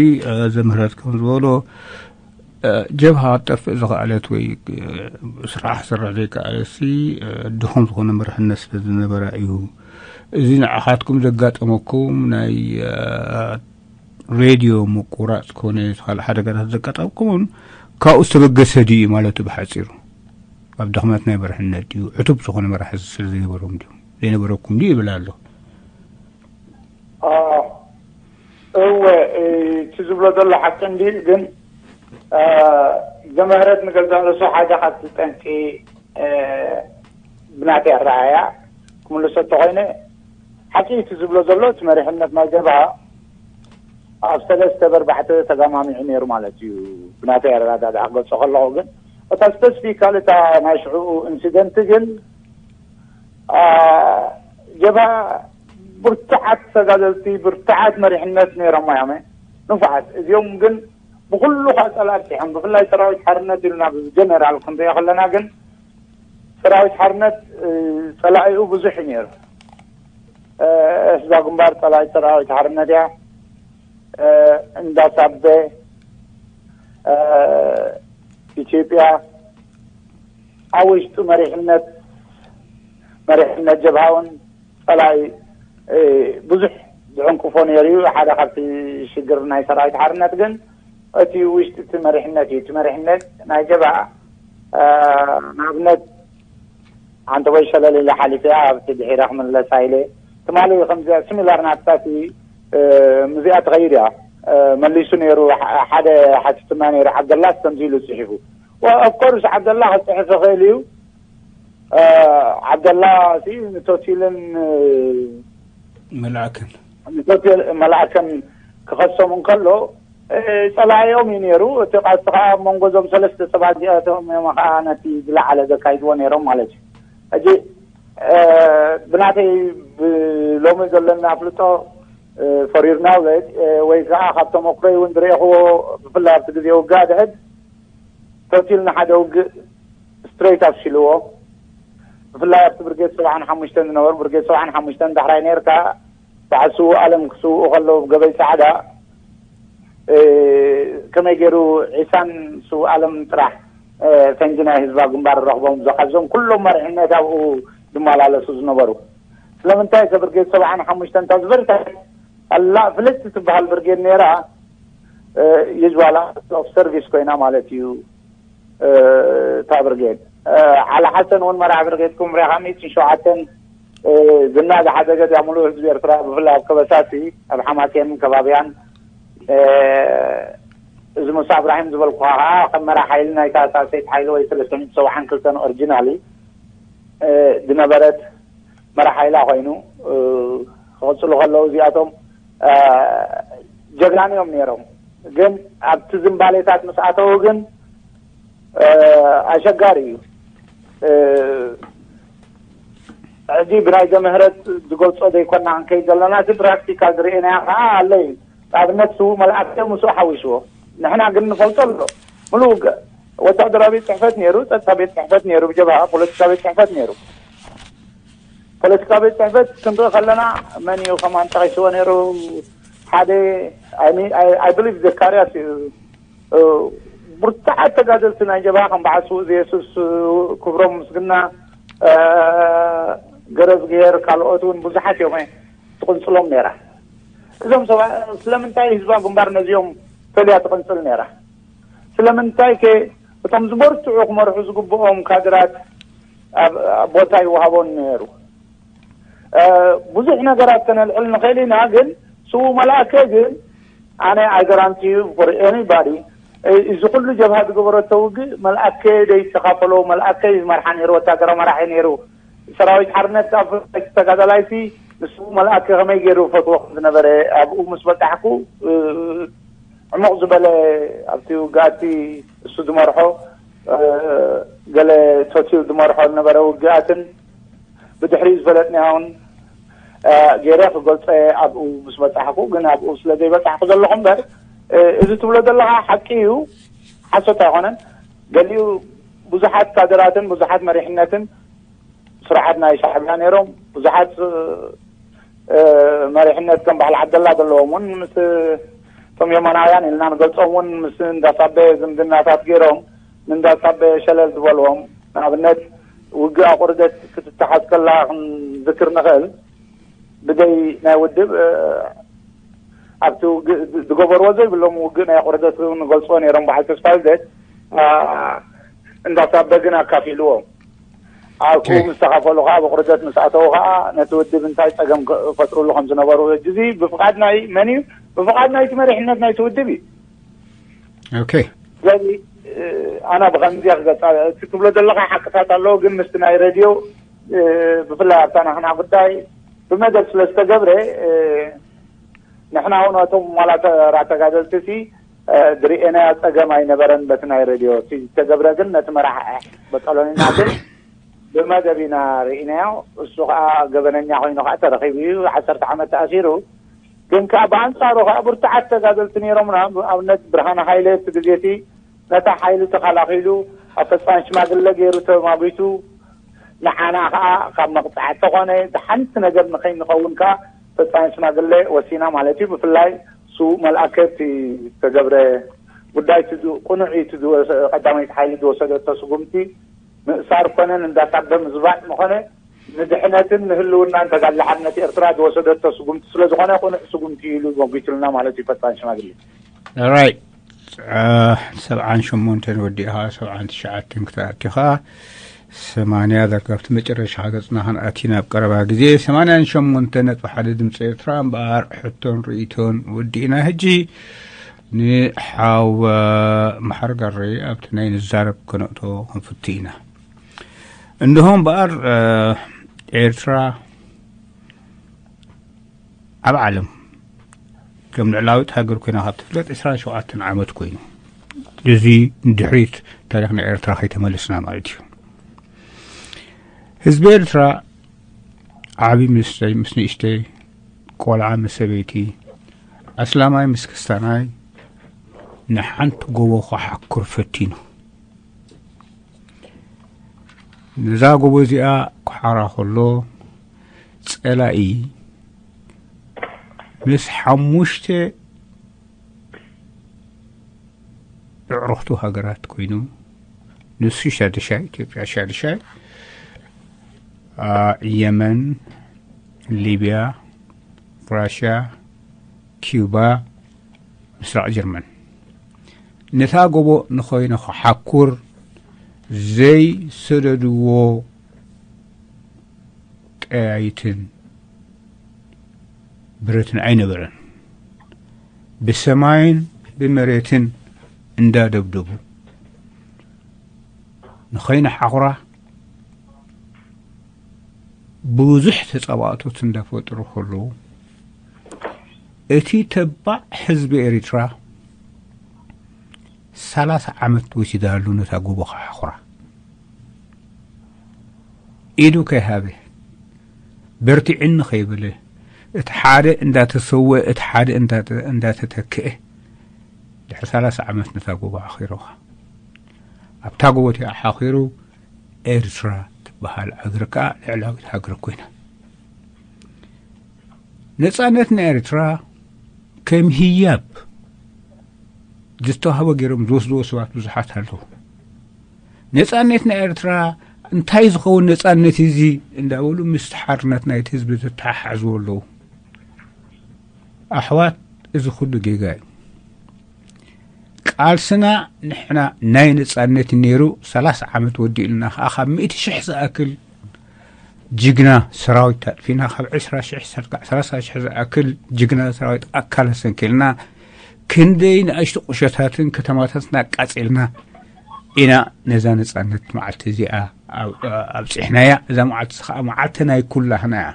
ዘምህረት ከም ዝበሎ ጀብሃ ክትጠፍእ ዝኸኣለት ወይ ስራሕ ክሰርሕ ዘይከኣለት ሲ ድኹም ዝኾነ መርሕነት ስለ ዝነበራ እዩ። እዚ ንዓኻትኩም ዘጋጠመኩም ናይ ሬድዮ ምቁራፅ ኮነ ካልእ ሓደጋታት ዘጋጠምኩም እውን ካብኡ ዝተበገሰ ድዩ ማለት እዩ ብሓፂሩ? ኣብ ድኽመት ናይ መርሕነት ድዩ ዕቱብ ዝኾነ መራሒ ስለ ዘይነበሮም ድዩ ዘይነበረኩም ድዩ ይብል ኣሎ። እወ እቲ ዝብሎ ዘሎ ሓቂ እንዲ ግን ዘምህረት ንገዛእ ርእሱ ሓደ ካብቲ ጠንቂ ብናተይ ኣረኣያ ክምልሶ እንተኮይነ ሓቂ እቲ ዝብሎ ዘሎ እቲ መሪሕነት ናይ ጀብሃ ኣብ ሰለስተ በርባዕተ ተጋማሚዑ ነይሩ ማለት እዩ ብናተይ ኣረዳድኣ ክገልጾ ከለኹ ግን እታ ስፐሲፊካል እታ ናይ ሽዑ ኢንሲደንት ግን ጀብሃ ብርቱዓት ተጋደልቲ ብርቱዓት መሪሕነት ነይሮም እዮም ንፉዓት እዚኦም ግን ብኩሉ ካብ ጸላእቲ እዮም ብፍላይ ሰራዊት ሓርነት ኢልና ጀነራል ክንሪኦ ከለና ግን ሰራዊት ሓርነት ጸላኢኡ ብዙሕ እዩ ነይሩ ህዝባ ግንባር ጸላኢ ሰራዊት ሓርነት እያ እንዳሳበ ኢትዮጵያ ኣብ ውሽጡ መሪሕነት መሪሕነት ጀብሃውን ጸላኢ ብዙሕ ዝዕንቅፎ ነይሩ እዩ ሓደ ካብቲ ሽግር ናይ ሰራዊት ሓርነት ግን እቲ ውሽጢ እቲ መሪሕነት እዩ እቲ መሪሕነት ናይ ጀብሃ ንኣብነት ሓንቲ ወይ ሸለል ኢለ ሓሊፈ ኣብቲ ድሒረ ክምለሳ ኢለ ትማሊ ከምዚኣ ሲሚላር ናትካ እቲ ምዚኣ ትኸይድ እያ መሊሱ ነይሩ ሓደ ሓቲቱና ነይሩ ዓብደላስ ከምዚ ኢሉ ፅሒፉ ኦፍኮርስ ዓብደላ ክፅሕፍ ይኽእል እዩ ዓብደላ ንቶቲልን መልኣክን ንቶቲል መልኣክን ክኸሶም እንከሎ ጸላኢኦም እዩ ነይሩ እቲ ቃልሲ ከዓ ኣብ መንጎ እዞም ሰለስተ ሰባት እዚኣቶም እዮም ከዓ ነቲ ዝለዓለ ዘካይድዎ ነይሮም ማለት እዩ ሕጂ ብናተይ ብሎሚ ዘለኒ ኣፍልጦ for your knowledge ወይ ከዓ ካብ ተመክሮይ እውን ዝረእኽዎ፣ ብፍላይ ኣብቲ ግዜ ውግእ ኣድሕድ ቶቲል ንሓደ ውግእ ስትሬት ኣፍሽልዎ። ብፍላይ ኣብቲ ብርጌድ ሰብዓን ሓሙሽተን ዝነበሩ፣ ብርጌድ ሰብዓን ሓሙሽተን ዳሕራይ ነርካ፣ በዓል ስዉእ ኣለም ክስውኡ ከለዉ ብገበይ ጻዕዳ ከመይ ገይሩ ዒሳን ስውእ ኣለም ጥራሕ ፈንጂ ናይ ህዝባ ግንባር ረኽቦም፣ ካብዞም ኩሎም መሪሕነት ኣብኡ ዝመላለሱ ዝነበሩ። ስለምንታይ ከ ብርጌድ ሰብዓን ሓሙሽተን እታ ዝበልታ ኣላ ፍልጥቲ ትበሃል ብርጌድ ነይራ፣ ዩዝዋል ኦፍ ሰርቪስ ኮይና ማለት እዩ። እታ ብርጌድ ዓሊ ሓሰን እውን መራሕ ብርጌድ ኩምርያ ካብ ሚእትን ሸውዓተን ዝና ዝሓደገት እያ። ሙሉእ ህዝቢ ኤርትራ ብፍላይ ኣብ ከበሳሲ ኣብ ሓማሴን ከባቢያን፣ እዚ ሙሳ እብራሂም ዝበልኩኻ ከዓ ከም መራሕ ሓይሊ ናይታ ሳልሰይቲ ሓይሊ ወይ ሰለስተ ሚእቲ ሰብዓን ክልተን ኦሪጂናሊ ዝነበረት መራሕ ሓይላ ኮይኑ ክቕፅሉ ከለዉ እዚኣቶም ጀግናን እዮም ነይሮም። ግን ኣብቲ ዝምባሌታት ምስ ኣተዉ ግን ኣሸጋሪ እዩ። ሕጂ ብናይ ዘምህረት ዝገልጾ ዘይኮና ክንከይድ ዘለና፣ እቲ ፕራክቲካል ዝርእናዮ ከዓ ኣሎ እዩ። ንኣብነት ስዉእ መልኣክ ምስኡ ሓዊስዎ፣ ንሕና ግን ንፈልጦ ኣሎ። ሙሉእ ውግእ ወታደራዊ ቤት ጽሕፈት ነይሩ፣ ጸጥታ ቤት ጽሕፈት ነይሩ፣ ብጀብሃ ፖለቲካ ቤት ጽሕፈት ነይሩ። ፖለቲካ ቤት ጽሕፈት ክንርኢ ከለና መን እዩ ከማን ጠቒስዎ ነይሩ? ሓደ ኣይ ብሊቭ ዘካርያስ እዩ። ብርቱዓት ተጋደልቲ ናይ ጀብሃ ከም በዓል ስዉእ ዘየሱስ፣ ክብሮም ምስግና፣ ገረዝግሄር፣ ካልኦት እውን ብዙሓት እዮም ትቕንፅሎም ነይራ። እዞም ሰባት ስለምንታይ ህዝባዊ ግንባር ነዚኦም ፈልያ ትቕንፅል ነይራ? ስለምንታይ ከ እቶም ዝበርትዑ ክመርሑ ዝግብኦም ካድራት ኣብ ኣብ ቦታ ይወሃቦን ነይሩ? ብዙሕ ነገራት ከነልዕል ንኽእል ኢና፣ ግን ስዉእ መልኣከ ግን ኣነ ኣይ ጋራንቲ ዩ ፎር ኤኒባዲ፣ እዚ ኩሉ ጀብሃ ዝገበረቶ ውግእ መልኣከ ደይተኻፈሎ፣ መልኣከ ዩ ዝመርሓ ነይሩ፣ ወታደራዊ መራሒ ነይሩ። ሰራዊት ሓርነት ኣፍሪቃ ተጋዳላይቲ ንስዉእ መልኣከ ከመይ ገይሩ ፈትዎ ከም ዝነበረ ኣብኡ ምስ በጻሕኩ ዕሙቕ ዝበለ ኣብቲ ውግኣቲ እሱ ዝመርሖ ገለ ቶቲል ዝመርሖ ዝነበረ ውግኣትን ብድሕሪኡ ዝፈለጥናዮን ገይረ ክገልጸ ኣብኡ ምስ በጻሕኩ፣ ግን ኣብኡ ስለ ዘይበጻሕኩ ዘለኹ እምበር እዚ ትብሎ ዘለኻ ሓቂ እዩ፣ ሓሶት ኣይኮነን። ገሊኡ ብዙሓት ካድራትን ብዙሓት መሪሕነትን ስርዓት ናይ ሻዕብያ ነይሮም። ብዙሓት መሪሕነት ከም በዓል ዓብደላ ዘለዎም እውን ምስ እቶም የማናውያን ኢልና ንገልጾም እውን ምስ እንዳሳበ ዝምድናታት ገይሮም ንእንዳሳበ ሸለል ዝበልዎም። ንኣብነት ውግእ ኣቑርደት ክትተሓዝ ከላ ክንዝክር ንኽእል። ብዘይ ናይ ውድብ ኣብቲ ዝገበርዎ ዘይብሎም ውግእ ናይ ኣቑርደት ንገልጽዎ ነይሮም በዓል ተስፋ ልደት። እንዳሳበ ግን ኣካፊልዎም። ኣብኡ ምስ ተኻፈሉ ከዓ ብቑርደት ምስ ኣተዉ ከዓ ነቲ ውድብ እንታይ ፀገም ክፈጥሩሉ ከም ዝነበሩ፣ ሕጂ እዚ ብፍቓድ ናይ መን እዩ? ብፍቓድ ናይቲ መሪሕነት ናይቲ ውድብ እዩ። ኦኬ። ስለዚ ኣና ብኸምዚያ ክገፃ እቲ ትብሎ ዘለካ ሓቅታት ኣለዎ፣ ግን ምስቲ ናይ ሬድዮ ብፍላይ ኣብታ ናኽና ጉዳይ ብመደብ ስለ ዝተገብረ ንሕና እውን እቶም ዋላ ተራ ተጋደልቲ ሲ ዝርእየናዮ ፀገም ኣይነበረን በቲ ናይ ሬድዮ እቲ ዝተገብረ። ግን ነቲ መራሕ በቀሎኒና ግን ብመደብ ኢና ርኢናዮ። እሱ ከዓ ገበነኛ ኮይኑ ከዓ ተረኺቡ እዩ፣ ዓሰርተ ዓመት ተኣሲሩ። ግን ከዓ ብኣንፃሩ ከዓ ብርቱዓት ተጋደልቲ ነይሮምና። ኣብነት ብርሃነ ሃይለ እቲ ግዜ እቲ ነታ ሓይሊ ተኸላኺሉ ኣብ ፈፃን ሽማግለ ገይሩ ተማጒቱ ንዓና ከዓ ካብ መቕፃዕቲ ኮነ ሓንቲ ነገር ንኸይንኸውን ከዓ ፈፃን ሽማግለ ወሲና ማለት እዩ። ብፍላይ ስዉእ መልኣከ እቲ ዝተገብረ ጉዳይ እቲ ዝ- ቅኑዕ እዩ። እቲ ዝወሰ- ቀዳመይቲ ሓይሊ ዝወሰደቶ ስጉምቲ ምእሳር ኮነ ንእንዳ ሳበ ምዝባጥ ምኾነ ንድሕነትን ንህልውናን ተጋድሎ ሓርነት ኤርትራ ዝወሰደቶ ስጉምቲ ስለ ዝኾነ ቅኑዕ ስጉምቲ እዩ ኢሉ መጒቱልና ማለት እዩ ፈፃን ሽማግሌ። ራይት። ሰብዓን ሸሞንተን ወዲእኻ ሰብዓን ትሽዓተን ክትኣቲ ኸዓ ሰማንያ ዳርጋ ኣብቲ መጨረሻ ገጽና ክንኣቲ ናብ ቀረባ ግዜ ሰማንያን ሸሞንተ ነጥቢ ሓደ ድምፂ ኤርትራ እምበኣር ሕቶን ርእይቶን ወዲእና። ሕጂ ንሓው መሓር ጋሬ ኣብቲ ናይ ንዛረብ ከነእቶ ክንፍቱ ኢና። እንድሆ እምበኣር ኤርትራ ኣብ ዓለም ከም ልዕላዊት ሃገር ኮይና ካብ ትፍለጥ ዕስራን ሸውዓተን ዓመት ኮይኑ እዚ ንድሕሪት ታሪኽ ናይ ኤርትራ ከይተመለስና ማለት እዩ። ህዝቢ ኤርትራ ዓቢ ምስ ምስ ንእሽተይ ቆልዓ ምስ ሰበይቲ፣ ኣስላማይ ምስ ክስታናይ ንሓንቲ ጎቦ ክሓኩር ፈቲኑ። ነዛ ጎቦ እዚኣ ክሓራ ከሎ፣ ጸላኢ ምስ ሓሙሽተ ኣዕሩኽቱ ሃገራት ኮይኑ፣ ንሱ ሻድሻይ፣ ኢትዮጵያ ሻድሻይ፣ አ፣ የመን፣ ሊብያ፣ ራሽያ፣ ኪዩባ፣ ምስራቕ ጀርመን። ነታ ጎቦ ንኸይኑ ክሓኩር ዘይሰደድዎ ጠያይትን ብረትን ኣይነበረን። ብሰማይን ብመሬትን እንዳደብደቡ ንኸይኑ ሓኹራ ብዙሕ ተጻባእቶት እንዳፈጠሩ ከለዉ፣ እቲ ተባዕ ህዝቢ ኤሪትራ ሰላሳ ዓመት ወሲዳሉ ነታ ጎቦ ክሓኹራ። ኢዱ ከይሃበ፣ በርቲዕኒ ከይበለ፣ እቲ ሓደ እንዳተሰወ፣ እቲ ሓደ እንዳተ-፣ እንዳተተክአ፣ ድሕሪ ሰላሳ ዓመት ነታ ጎቦ ሓኺሩኻ። ኣብታ ጎቦ እቲኣ ሓኺሩ ኤርትራ ትበሃል ሃገር ከኣ ልዕላዊት ሃገር ኮይና። ነጻነት ንኤርትራ ከም ህያብ ዝተዋህቦ ገይሮም ዝወስድዎ ሰባት ብዙሓት ኣለዉ። ነጻነት ንኤርትራ እንታይ ዝኸውን ነጻነት እዚ እንዳበሉ ምስቲ ሓርነት ናይቲ ህዝቢ ዘተሓሓዝዎ ኣለዉ። ኣሕዋት፣ እዚ ኩሉ ጌጋ እዩ። ቃልስና ንሕና ናይ ነጻነት ነይሩ ሰላሳ ዓመት ወዲእልና፣ ከኣ ካብ ሚእቲ ሽሕ ዝኣክል ጅግና ሰራዊት ኣጥፊና፣ ካብ ዕስራ ሽሕ ሰልካዕ ሰላሳ ሽሕ ዝኣክል ጅግና ሰራዊት ኣካለ ሰንኪልና፣ ክንደይ ንኣሽቱ ቁሸታትን ከተማታትን ኣቃጺልና ኢና ነዛ ነጻነት መዓልቲ እዚኣ ኣብ-፣ ኣብጺሕናያ። እዛ መዓልቲ ከኣ መዓልቲ ናይ ኩላህና እያ።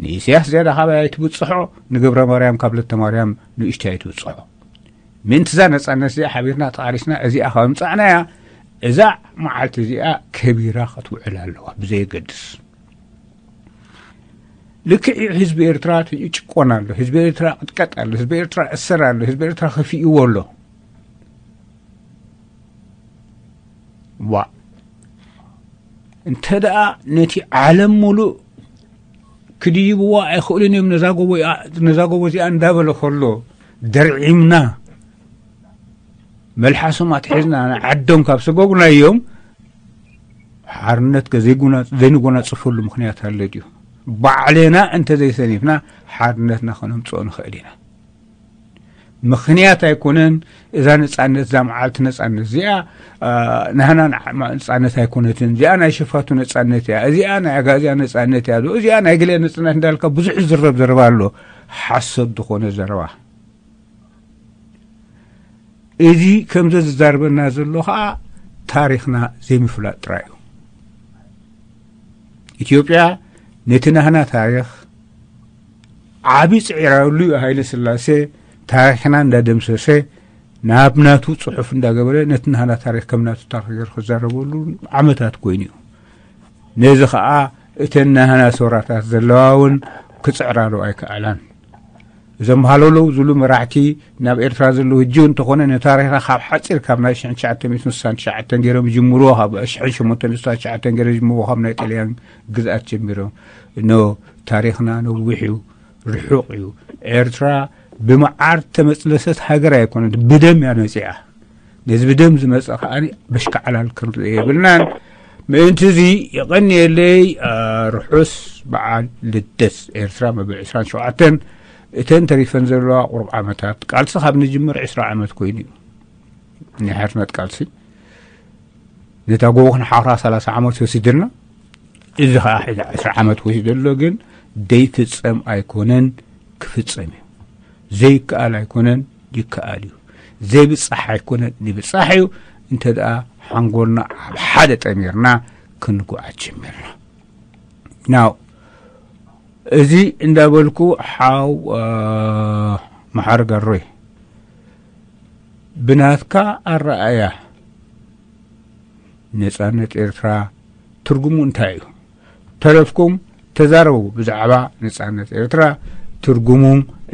ንኢሳያስ ዝያዳ ካባይ ኣይትብጽሖ፣ ንገብረ ማርያም ካብ ለተ ማርያም ንእሽተይ ኣይትብጽሖ። ምእንቲ እዛ ነጻነት እዚኣ ሓቢርና ተቓሊስና እዚኣ ካብ ኣምጻእናያ፣ እዛ መዓልቲ እዚኣ ከቢራ ክትውዕል ኣለዋ ብዘየገድስ። ልክዕ እዩ፣ ህዝቢ ኤርትራ ይጭቆን ኣሎ፣ ህዝቢ ኤርትራ ቅጥቀጥ ኣሎ፣ ህዝቢ ኤርትራ እሰር ኣሎ፣ ህዝቢ ኤርትራ ከፊእዎ ኣሎ። ዋ፣ እንተ ደኣ ነቲ ዓለም ሙሉእ ክድይብዋ ኣይኽእሉን እዮም፣ ነዛ ጎቦ እያ፣ ነዛ ጎቦ እዚኣ እንዳበለ ከሎ፣ ደርዒምና መልሓሶም ኣትሒዝና ንዓዶም ካብ ሰጎጉናዮም፣ ሓርነት ከ ዘይጉና-፣ ዘይንጎናጽፈሉ ምኽንያት ኣሎ ድዩ? ባዕልና እንተ ዘይሰኒፍና፣ ሓርነትና ከነምጽኦ ንኽእል ኢና። ምኽንያት ኣይኮነን። እዛ ነጻነት፣ እዛ መዓልቲ ነጻነት እዚኣ፣ አ፣ ናህና ንዓ-፣ ማ-፣ ነጻነት ኣይኮነትን። እዚኣ ናይ ሸፋቱ ነጻነት እያ። እዚኣ ናይ ኣጋዚያ ነጻነት እያ። እዚኣ ናይ ገለ ነጻነት እንዳልካ ብዙሕ ዝዝረብ ዘረባ ኣሎ። ሓሶት ዝኾነ ዘረባ። እዚ ከምዚ ዝዛርበና ዘሎ ኸኣ ታሪኽና ዘይምፍላጥ ጥራይ እዩ። ኢትዮጵያ ነቲ ናህና ታሪኽ ዓቢ ጽዒራሉ እዩ። ሃይለ ስላሴ ታሪኽና እንዳደምሰሰ ናብ ናቱ ጽሑፍ እንዳገበረ ነቲ ናህና ታሪኽ ከም ናቱ ታሪኽ ገይሩ ክዛረበሉ ዓመታት ኮይኑ እዩ። ነዚ ኸኣ እተን ናህና ሶራታት ዘለዋ እውን ክጽዕራሉ ኣይከኣላን። እዞም ሃለውለው ዝብሉ መራሕቲ ናብ ኤርትራ ዘለዉ ሕጂ እውን እንተኾነ ነታሪኽና ካብ ሓጺር ካብ ናይ ሽሕን ትሽዓተ ሚእትን ስሳን ትሽዓተን ገይሮም ይጅምርዎ፣ ካብ ሽሕን ሸሞንተ ሚእትን ስሳን ትሽዓተን ገይሮም ይጅምርዎ፣ ካብ ናይ ጥልያን ግዝኣት ጀሚሮም። እኖ ታሪኽና ነዊሕ እዩ፣ ርሑቕ እዩ። ኤርትራ ብመዓር ተመጽለሰት ሃገር ኣይኮነትን፣ ብደም እያ መጺኣ። ነዚ ብደም ዝመጸ ከኣ በሽካዕላል ክንርኢ የብልናን። ምእንቲ እዚ የቐንየለይ፣ አ፣ ርሑስ በዓል ልደት ኤርትራ መበል ዕስራን ሸውዓተን። እተን ተሪፈን ዘለዋ ቁሩብ ዓመታት፣ ቃልሲ ካብ ንጅምር ዕስራ ዓመት ኮይኑ እዩ። ናይ ሓርነት ቃልሲ ነታ ጎቦ ክንሓኽራ ሰላሳ ዓመት ወሲድልና፣ እዚ ኸኣ ሕዚ ዕስራ ዓመት ወሲዱ ኣሎ፣ ግን ዘይፍጸም ኣይኮነን፣ ክፍጸም እዩ። ዘይከኣል ኣይኮነን፣ ይከኣል እዩ። ዘይብጻሕ ኣይኮነን፣ ይብጻሕ እዩ። እንተ ደኣ ሓንጎልና ኣብ ሓደ ጠሚርና ክንጉዓዝ ጀሚርና። ናው፣ እዚ እንዳበልኩ ሓው፣ አ፣ መሓሪ ገሮይ፣ ብናትካ ኣረኣእያ ነጻነት ኤርትራ ትርጉሙ እንታይ እዩ? ተረፍኩም ተዛረቡ። ብዛዕባ ነጻነት ኤርትራ ትርጉሙ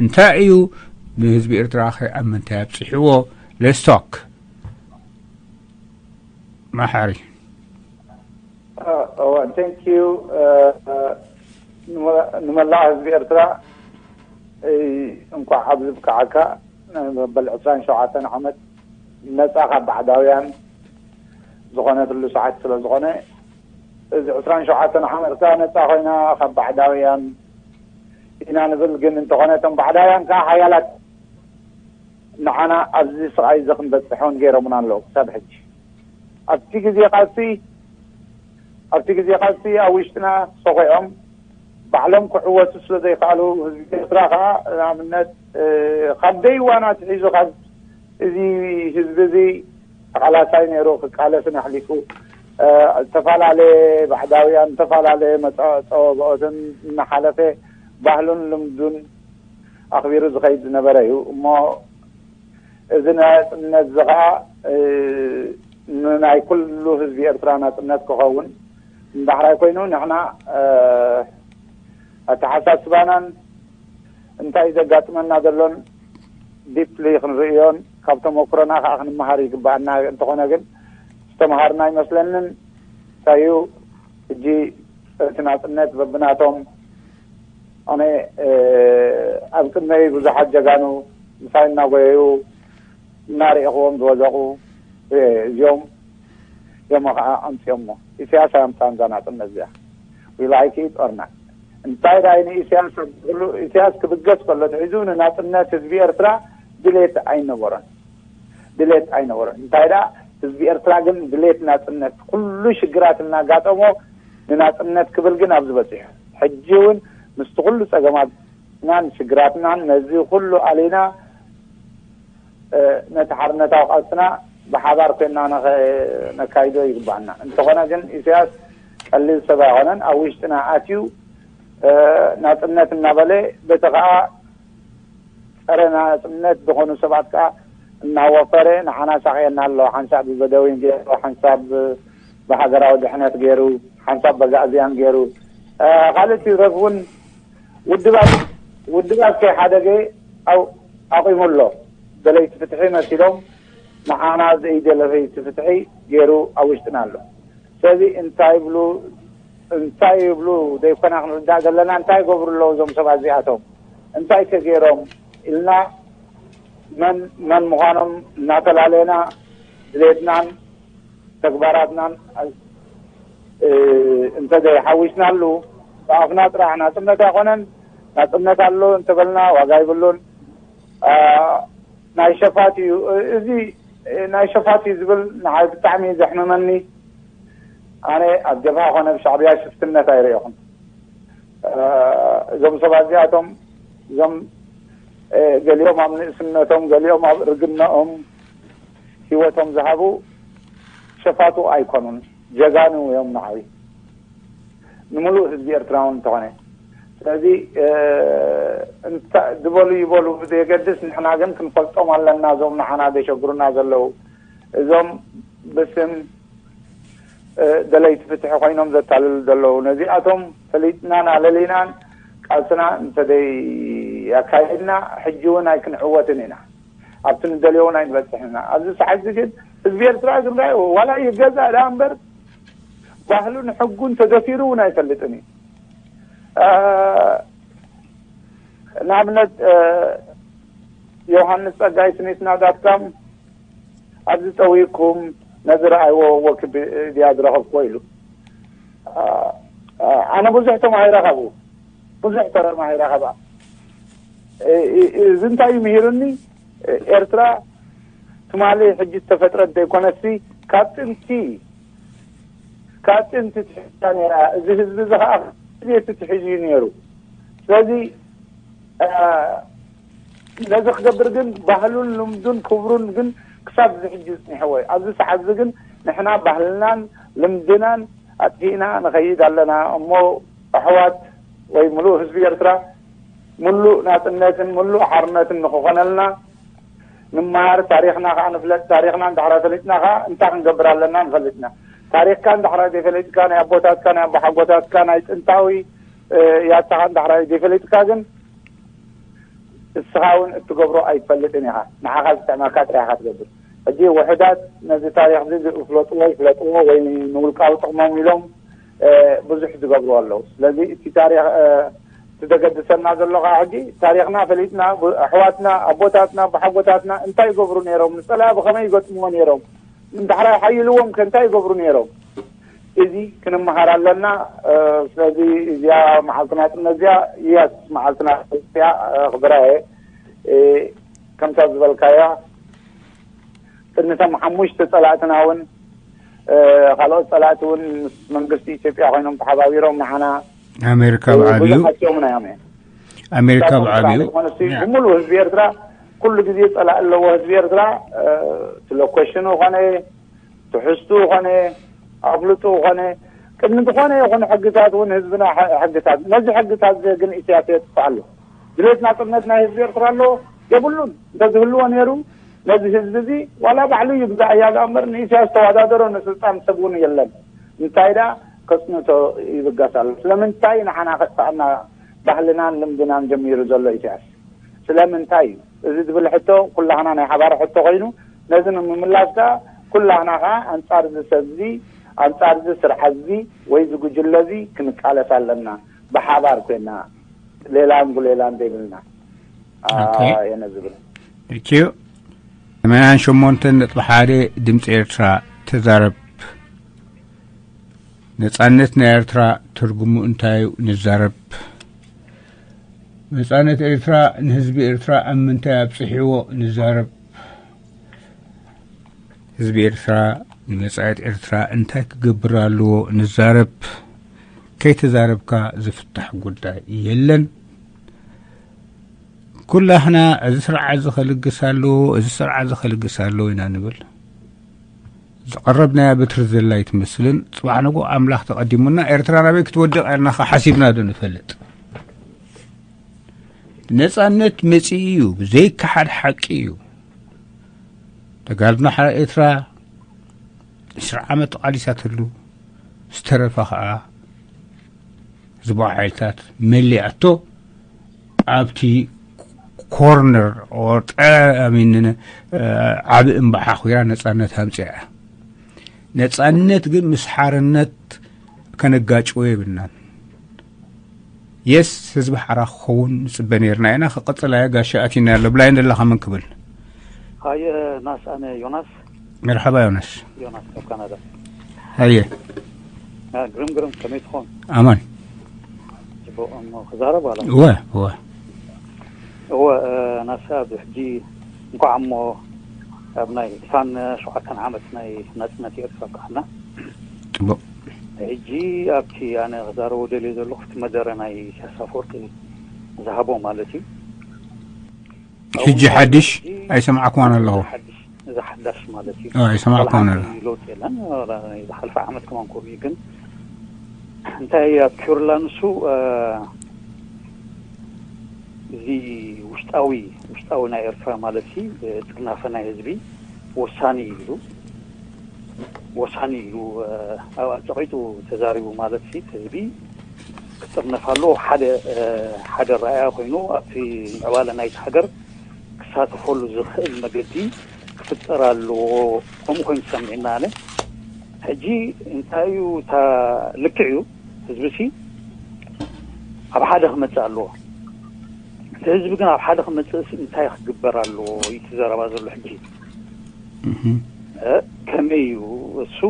እንታይ እዩ? ንህዝቢ ኤርትራ ከ ኣብ ምንታይ ኣብጺሕዎ? Let's talk። መሓሪ። እወ፣ thank you። ንመላእ ህዝቢ ኤርትራ፣ እንኳዕ ኣብዚ ብቅዓካ። መበል ዕስራን ሸውዓተን ዓመት ነጻ ካብ ባዕዳውያን ዝኾነትሉ ሰዓት ስለ ዝኾነ፣ እዚ ዕስራን ሸውዓተን ዓመት ኤርትራ ነጻ ኮይና ካብ ባዕዳውያን ኢና ንብል። ግን እንተኾነ እቶም ባዕዳውያን ከዓ ሓያላት ንዓና ኣብዚ ስቓይ እዚ ክንበጽሕ እውን ገይሮምና ኣለዉ ክሳብ ሕጂ። ኣብቲ ግዜ ቃልሲ ኣብቲ ግዜ ቃልሲ ኣብ ውሽጥና ሰኺዖም ባዕሎም ክዕወቱ ስለ ዘይከኣሉ፣ ህዝቢ ኤርትራ ከዓ ንኣብነት ካብ ደይዋን ኣትሒዙ ካብ እዚ ህዝቢ እዚ ተቓላሳይ ነይሩ፣ ክቃለስን ኣሕሊፉ ዝተፈላለየ ባዕዳውያን ዝተፈላለየ መጻወትን እናሓለፈ ባህሉን ልምዱን ኣኽቢሩ ዝኸይድ ዝነበረ እዩ። እሞ እዚ ናጽነት እዚ ኸዓ ንናይ ኩሉ ህዝቢ ኤርትራ ናጽነት ክኸውን እንድሕራይ ኮይኑ፣ ንሕና ኣተሓሳስባናን እንታይ ዘጋጥመና ዘሎን ዲፕሊ ክንርእዮን ካብ ተመክሮና ከዓ ክንመሃር ይግባኣና። እንተኾነ ግን ዝተምሃርና ኣይመስለንን። እንታይ እዩ ሕጂ እቲ ናጽነት በብናቶም ኣነ ኣብ ቅድመይ ብዙሓት ጀጋኑ ምሳይ እናጎየዩ እናርእኹዎም ዝወደቑ እዚኦም እዮም ከዓ ኣምፅኦሞ። ኢሳያስ ኣምፃን እዛ ናፅነት እዚኣ። We like it or not። እንታይ ዳይ ንኢሳያስ ኢሳያስ ክብገስ ከሎ ትሒዙ ንናፅነት ህዝቢ ኤርትራ ድሌት ኣይነበሮን። ድሌት ኣይነበሮን። እንታይ ደኣ ህዝቢ ኤርትራ ግን ድሌት ናጽነት ኩሉ ሽግራት እናጋጠሞ ንናጽነት ክብል ግን ኣብዚ በጺሑ። ሕጂ እውን ምስቲ ኩሉ ጸገማትናን ሽግራትናን ነዚ ኩሉ ኣሊና ነቲ ሓርነታዊ ቃልስና ብሓባር ኮይና ነካይዶ ይግባኣና። እንተኾነ ግን ኢሳያስ ቀሊል ሰብ ኣይኮነን። ኣብ ውሽጥና ኣትዩ ናጽነት እናበለ በቲ ኸኣ ጸረ ናጽነት ዝኾኑ ሰባት ከኣ እናወፈረ ንዓና ሳቕየና ኣሎ። ሓንሳብ ብበደዊን ገይሩ፣ ሓንሳብ ብሃገራዊ ድሕነት ገይሩ፣ ሓንሳብ በጋእዝያን ገይሩ፣ ካልእ ይትረፍ እውን ውድባት ውድባት ከይሓደገ ኣው- ኣቑሙ ኣሎ። ደለይቲ ፍትሒ መሲሎም ንዓና ዘይደለይቲ ፍትሒ ገይሩ ኣብ ውሽጥና ኣሎ። ስለዚ እንታይ ይብሉ እንታይ ይብሉ ዘይኮና ክንርዳእ ዘለና። እንታይ ይገብሩ ኣለዉ እዞም ሰባት እዚኣቶም? እንታይ ከ ገይሮም ኢልና መን መን ምዃኖም እናፈላለና ድሌትናን ተግባራትናን እንተዘይሓዊስናሉ ብኣፍና ጥራሕ ናፅነት ኣይኮነን። ናፅነት ኣሎ እንተበልና ዋጋ ይብሉን። ናይ ሸፋት እዩ እዚ ናይ ሸፋት እዩ ዝብል ንዓይ ብጣዕሚ ዘሕምመኒ። ኣነ ኣብ ጀብሃ ኮነ ብሻዕብያ ሽፍትነት ኣይርእኹን። እዞም ሰባት እዚኣቶም እዞም ገሊኦም ኣብ ንእስነቶም ገሊኦም ኣብ ርግነኦም ሂወቶም ዝሃቡ ሸፋቱ ኣይኮኑን። ጀጋኑ እዮም ንዓይ ንምሉእ ህዝቢ ኤርትራ እውን እንተኾነ። ስለዚ ዝበሉ ይበሉ ብዘየገድስ ንሕና ግን ክንፈልጦም ኣለና እዞም ንዓና ዘሸግሩና ዘለዉ። እዞም ብስም ደለይቲ ፍትሒ ኮይኖም ዘታልሉ ዘለዉ ነዚኣቶም ፈሊጥናን ኣለሊናን ቃልስና እንተዘይ ኣካይድና ሕጂ እውን ኣይክንዕወትን ኢና። ኣብቲ ንደልዮ እውን ኣይንበፅሕን ኢና። ኣብዚ ሰዓት እዚ ግን ህዝቢ ኤርትራ ዝርኣዮ ዋላ ይገዛእ ደኣ እምበር ባህሉን ሕጉን ተደፊሩ እውን ኣይፈልጥን እዩ። ንኣብነት ዮሃንስ ጸጋይ ስኒትና ዳትካም ኣብዚ ጠዊኩም ነዚ ረኣይዎ ወክብ ድያ ዝረኸብክዎ ኢሉ። ኣነ ብዙሕ ተማሂረ ካብኡ ብዙሕ ተማሂረ ካብኣ። እዚ እንታይ እዩ ምሂሩኒ? ኤርትራ ትማሊ ሕጂ ዝተፈጥረት ዘይኮነሲ ካብ ጥንቲ ካብ ጥንቲ ትሕዛ ነይራ። እዚ ህዝቢ እዚ ከዓ ቤቱ ትሕዝ እዩ ነይሩ። ስለዚ ነዚ ክገብር ግን ባህሉን ልምዱን ክብሩን ግን ክሳብ እዚ ሕጂ ዝፅንሕዎ እዩ። ኣብዚ ሰዓት እዚ ግን ንሕና ባህልናን ልምድናን ኣጥፊእና ንኸይድ ኣለና እሞ ኣሕዋት ወይ ምሉእ ህዝቢ ኤርትራ ምሉእ ናፅነትን ምሉእ ሓርነትን ንክኾነልና ንመሃር፣ ታሪኽና ከዓ ንፍለጥ። ታሪኽና እንድሕራ ፈሊጥና ከዓ እንታይ ክንገብር ኣለና ንፈልጥና። ታሪኽካ እንድሕራ ዘይፈለጥካ ናይ ኣቦታትካ ናይ ኣቦሓጎታትካ ናይ ጥንታዊ ያታኻ እንዳሕራይ ዘይፈለጥካ ግን እስኻ እውን እትገብሮ ኣይትፈልጥን ኢኻ። ንዓኻ ዝጥዕመካ ጥራይ ኢኻ ትገብር። ሕጂ ውሑዳት ነዚ ታሪኽ እዚ ዝፍለጥዎ ይፍለጥዎ ወይ ንውልቃዊ ጥቕሞም ኢሎም ብዙሕ ዝገብሩ ኣለዉ። ስለዚ እቲ ታሪኽ እቲ ዘገድሰና ዘሎ ከዓ ሕጂ ታሪኽና ፈሊጥና፣ ኣሕዋትና፣ ኣቦታትና፣ ኣቦሓጎታትና እንታይ ይገብሩ ነይሮም፣ ንፀላኢ ብኸመይ ይገጥምዎ ነይሮም፣ ንዳሕራይ ሓይልዎም ከ እንታይ ይገብሩ ነይሮም፣ እዚ ክንመሃር ኣለና። ስለዚ እዚኣ መዓልቲ ናፅነት እዚኣ እያስ መዓልቲ ናፅነት እያ። ክብራየ ከምታ ዝበልካያ ቅድሚ እቶም ሓሙሽተ ፀላእትና እውን ካልኦት ፀላእቲ እውን ምስ መንግስቲ ኢትዮጵያ ኮይኖም ተሓባቢሮም ንዓና ኣሜሪካ ብዓብዩ ብዙሓት እዮም እዮም እዮም ኣሜሪካ ብዓብዩ ሙሉ ህዝቢ ኤርትራ ኩሉ ግዜ ፀላእ ኣለዎ። ህዝቢ ኤርትራ ስለ ኮሽኑ ኾነ ትሕዝቱ ኾነ ኣፍልጡ ኾነ ቅድሚ ዝኾነ ይኹን ሕግታት እውን ህዝብና ሕግታት ነዚ ሕግታት ግን ኢሳያስ የጥፍእ ኣሎ። ድሌት ናፅነት ናይ ህዝቢ ኤርትራ ኣሎ የብሉን። እንተዝህልዎ ነይሩ ነዚ ህዝቢ እዚ ዋላ ባዕሉ ይግዛእ እያ ዳኣ እምበር ንኢሳያስ ተወዳደሮ ንስልጣን ሰብ እውን የለን። እንታይ ዳ ከፅንቶ ይብገስ ኣሎ። ስለምንታይ ንዓና ከጥፋኣና ባህልናን ልምድናን ጀሚሩ ዘሎ ኢሳያስ ስለምንታይ እዩ? እዚ ዝብል ሕቶ ኩላህና ናይ ሓባር ሕቶ ኮይኑ ነዚ ንምምላስ ከዓ ኩላህና ከዓ ኣንፃር እዚ ሰብ እዚ ኣንፃር እዚ ስርዓት እዚ ወይ እዚ ጉጅለ እዚ ክንቃለስ ኣለና። ብሓባር ኮይና ሌላን ጉሌላን ዘይብልና ኦኬ። የነ ዝብል ርኪዩ ሰማንያን ሸሞንተን ነጥቢ ሓደ ድምፂ ኤርትራ ተዛረብ። ነፃነት ናይ ኤርትራ ትርጉሙ እንታይ እዩ? ንዛረብ። ነፃነት ኤርትራ ንህዝቢ ኤርትራ ኣብ ምንታይ ኣብፅሕዎ? ንዛረብ። ህዝቢ ኤርትራ ንመፃኢት ኤርትራ እንታይ ክገብር ኣለዎ? ንዛረብ። ከይተዛረብካ ዝፍታሕ ጉዳይ የለን። ኩላህና እዚ ስርዓት እዚ ከልግስ ኣለዎ፣ እዚ ስርዓት እዚ ከልግስ ኣለዎ ኢና ንብል። ዝቐረብናያ በትሪ ዘላ ኣይትመስልን። ጽባሕ ንጎ ኣምላኽ ተቐዲሙና ኤርትራ ናበይ ክትወድቕ እያ ኢልና ሓሲብና ዶ ንፈልጥ? ነጻነት መጺኡ እዩ፣ ዘይከሓድ ሓቂ እዩ። ተጋድሎ ሓራ ኤርትራ ዕስራ ዓመት ተቓሊሳትሉ ዝተረፈ ኸኣ ዝቦ ሓይልታት መሊኣቶ ኣብቲ ኮርነር ኦር ጠ- I mean፣ ዓቢ እምባሓ ኹራ ነጻነት ኣምፅኣ። ነጻነት ግን ምስ ሓርነት ከነጋጭዎ የብልናን። የስ ህዝቢ ሓራ ክኸውን ንፅበ ነርና ኢና። ክቕፅል ኣየ ጋሻ ኣቲና ኣሎ ብላይ እንደለኻ መን ክብል ሃየ ናስ ኣነ ዮናስ መርሓባ ዮናስ ዮናስ ካብ ካናዳ ሃየ ግርም ግርም ከመይ ትኾን ኣማን ፅቡቅ እሞ ክዛረብ ኣላ እወ እወ እወ ናሳ ኣብዚ ሕጂ እንኳዕ እሞ ኣብ ናይ ዕስራን ሸውዓተን ዓመት ናይ ናፅነት ኤርትራ ኣብቅዓና ፅቡቅ ሕጂ ኣብቲ ኣነ ክዛረቦ ደልየ ዘለኹ እቲ መደረ ናይ ኢሳያስ ኣፈወርቂ ዝሃቦ ማለት እዩ ሕጂ ሓድሽ ኣይሰማዕኩዋን ኣለኹ እዚ ሓዳሽ ማለት እዩ ኣይሰማዕኩዋን ኣለኹ ለውጥ የለን ዝሓልፈ ዓመት ከማን ኮሩ ግን እንታይ ኣትኪሩላ ንሱ እዚ ውሽጣዊ ውሽጣዊ ናይ ኤርትራ ማለት ሲ ጥርናፈ ናይ ህዝቢ ወሳኒ ኢሉ ወሳኒ ኢሉ ኣብ ኣፀቂጡ ተዛሪቡ ማለት ሲ ህዝቢ ክጥርነፍ ኣለዎ ሓደ ሓደ ረኣያ ኮይኑ ኣብቲ ምዕባለ ናይቲ ሃገር ክሳተፈሉ ዝኽእል መገዲ ክፍጠር ኣለዎ ከምኡ ኮይኑ ሰሚዕና ኣነ ሕጂ እንታይ እዩ እታ ልክዕ እዩ ህዝቢ ሲ ኣብ ሓደ ክመፅእ ኣለዎ እቲ ህዝቢ ግን ኣብ ሓደ ክመፅእ ሲ እንታይ ክግበር ኣለዎ እዩ እቲ ዘረባ ዘሎ ሕጂ ከመይ እዩ እሱ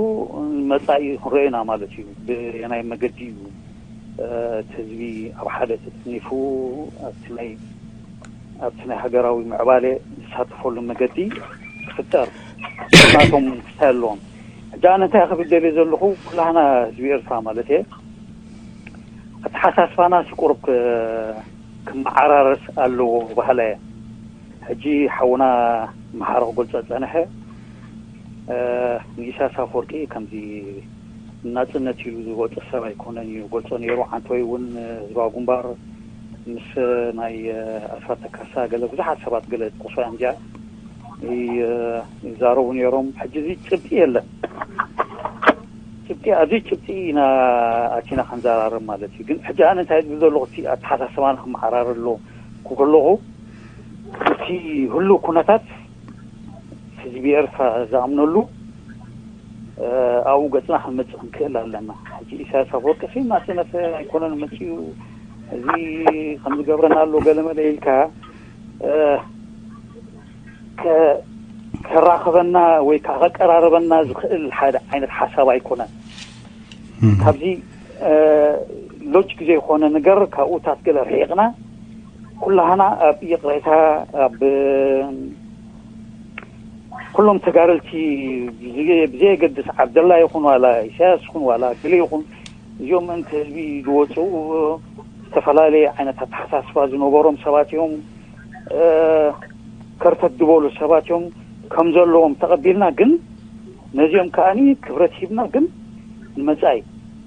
መፃኢ ክንሪኦ ኢና ማለት እዩ ብናይ መገዲ እዩ እቲ ህዝቢ ኣብ ሓደ ተፅኒፉ ኣብቲ ናይ ኣብቲ ናይ ሃገራዊ ምዕባለ ዝሳተፈሉ መገዲ ክፍጠር ናቶም ክስታይ ኣለዎም ሕጂ ኣነ እንታይ ክብል ደልየ ዘለኹ ኩላህና ህዝቢ ኤርትራ ማለት እየ ኣተሓሳስባና ሲ ቁሩብ ክመዓራረስ ኣለዎ ባህላ እየ ሕጂ ሓውና መሓረ ክገልፆ ዝፀንሐ ንኢሳያስ ኣፈወርቂ ከምዚ ናፅነት ኢሉ ዝወፀ ሰብ ኣይኮነን እዩ ገልፆ ነይሩ ዓንተወይ እውን ህዝባዊ ግንባር ምስ ናይ ኣስራተ ካሳ ገለ ብዙሓት ሰባት ገለ ዝጠቅሶ እዮም እዚኣ ይዛረቡ ነይሮም ሕጂ እዚ ጭብጢ የለን እቲ ኣብዚ ጭብጢ ኢና ኣቲና ክንዘራረብ ማለት እዩ። ግን ሕጂ ኣነ እንታይ ዝብል ዘለኹ፣ እቲ ኣተሓሳስባና ክመሓራረሎ ከለኹ፣ እቲ ህሉው ኩነታት ህዝቢ ኤርትራ ዝኣምነሉ፣ እ፣ ኣብኡ ገጽና ክንመጽእ ክንክእል ኣለና። ሕጂ ኢሳያስ ኣፈወርቂ ሲ እናጸነፈ ኣይኮነን መጺኡ። እዚ ከም ዝገብረና ኣሎ ገለመለ ኢልካ፣ እ፣ ከ-፣ ከራኽበና ወይ ከዓ ከቀራርበና ዝኽእል ሓደ ዓይነት ሓሳብ ኣይኮነን። ካብዚ፣ እ፣ ሎጂክ ዘይኮነ ነገር ካብኡታት ገለ ርሒቕና ኩላህና ኣብ ይቕሬታ፣ ኣብ ኩሎም ተጋደልቲ ብዘየ-፣ ብዘየገድስ ዓብደላ ይኹን ዋላ ኢሳያስ ይኹን ዋላ ገለ ይኹን እዚኦም ምእንቲ ህዝቢ ዝወፅኡ ዝተፈላለየ ዓይነት ኣተሓሳስባ ዝነበሮም ሰባት እዮም። እ፣ ከርተት ዝበሉ ሰባት እዮም ከም ዘለዎም ተቐቢልና፣ ግን ነዚኦም ከኣኒ ክብረት ሂብና፣ ግን ንመጻኢ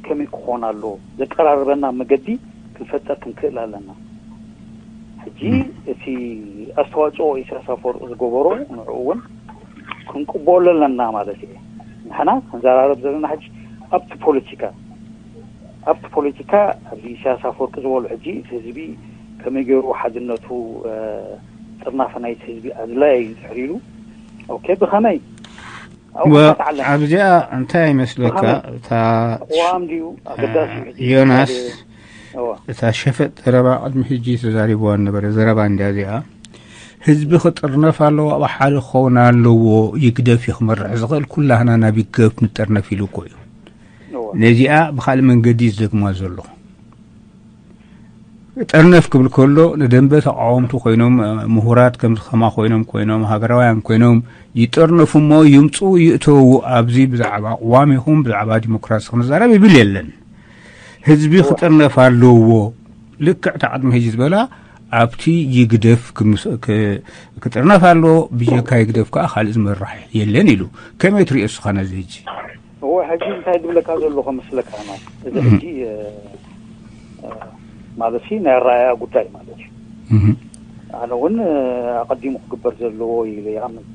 ከመይ ክኾን ኣለዎ ዘቀራርበና መገዲ ክንፈጠር ክንክእል ኣለና። ሕጂ እቲ ኣስተዋጽኦ ኢሳያስ ኣፈወርቂ ዝገበሮ ንዕኡ እውን ክንቅበሎ ኣለና ማለት እየ። ንሕና ክንዘራረብ ዘለና ሕጂ ኣብቲ ፖለቲካ፣ ኣብቲ ፖለቲካ ኣብዚ ኢሳያስ ኣፈወርቂ ዝበሎ ሕጂ እቲ ህዝቢ ከመይ ገይሩ ሓድነቱ፣ እ፣ ጥርናፈ ናይቲ ህዝቢ ኣድላይ እዩ እንድሕር ኢሉ፣ ኦኬ፣ ብኸመይ ኣብኡ ወ-፣ ክፈትሕ ኣለና? ኣብዚኣ እንታይ ይመስለካ? ብኸመይ? እታ ቅዋም ድዩ ኣገዳሲ? ሕጂ ዮናስ፣ ሓደ፣ እዋ። እታ ሸፈጥ ዘረባ ቅድሚ ሕጂ ተዛሪብዋ ነበረ። ዘረባ እንድያ እዚኣ። ህዝቢ ክጥርነፍ ኣለዎ፣ ኣብ ሓደ ክኸውን ኣለዎ፣ ይግደፍ እዩ ክመርሕ ዝኽእል፣ ኩላህና ናብ ይግደፍ ንጠርነፍ ኢሉ እኮ እዩ። እዋ። ነዚኣ ብኻልእ መንገዲ እዩ ዝደግማ ዘሎ። ጠርነፍ ክብል ከሎ ንደንበ ተቃወምቲ ኮይኖም፣ እ፣ ምሁራት ከም ከማ ኮይኖም፣ ኮይኖም ሃገራውያን ኮይኖም ይጠርነፉ እሞ ይምፅኡ ይእተዉ። ኣብዚ ብዛዕባ ቅዋም ይኹን ብዛዕባ ዲሞክራሲ ክንዛረብ ይብል የለን። ህዝቢ እዋ። ክጥርነፍ ኣለዎ። ልክዕ እታ ቅድሚ ሕጂ ዝበላ ኣብቲ ይግደፍ ክምስ-፣ ክ-፣ ክጥርነፍ ኣለዎ። ብጀካ ይግደፍ ከዓ ካልእ ዝመራሕ የለን ኢሉ። ከመይ ትሪኦ እስኻ ነዚ ሕጂ? እወ፣ ሕጂ እንታይ ዝብለካ ዘለኹ መስለካ ነው። እዚ እም። ሕጂ፣ እ፣ እ፣ ማለት ሲ ናይ ኣረኣእያ ጉዳይ ማለት እዩ። እም። ኣነ እውን፣ እ፣ ኣቐዲሙ ክግበር ዘለዎ ኢለ ይኣምን።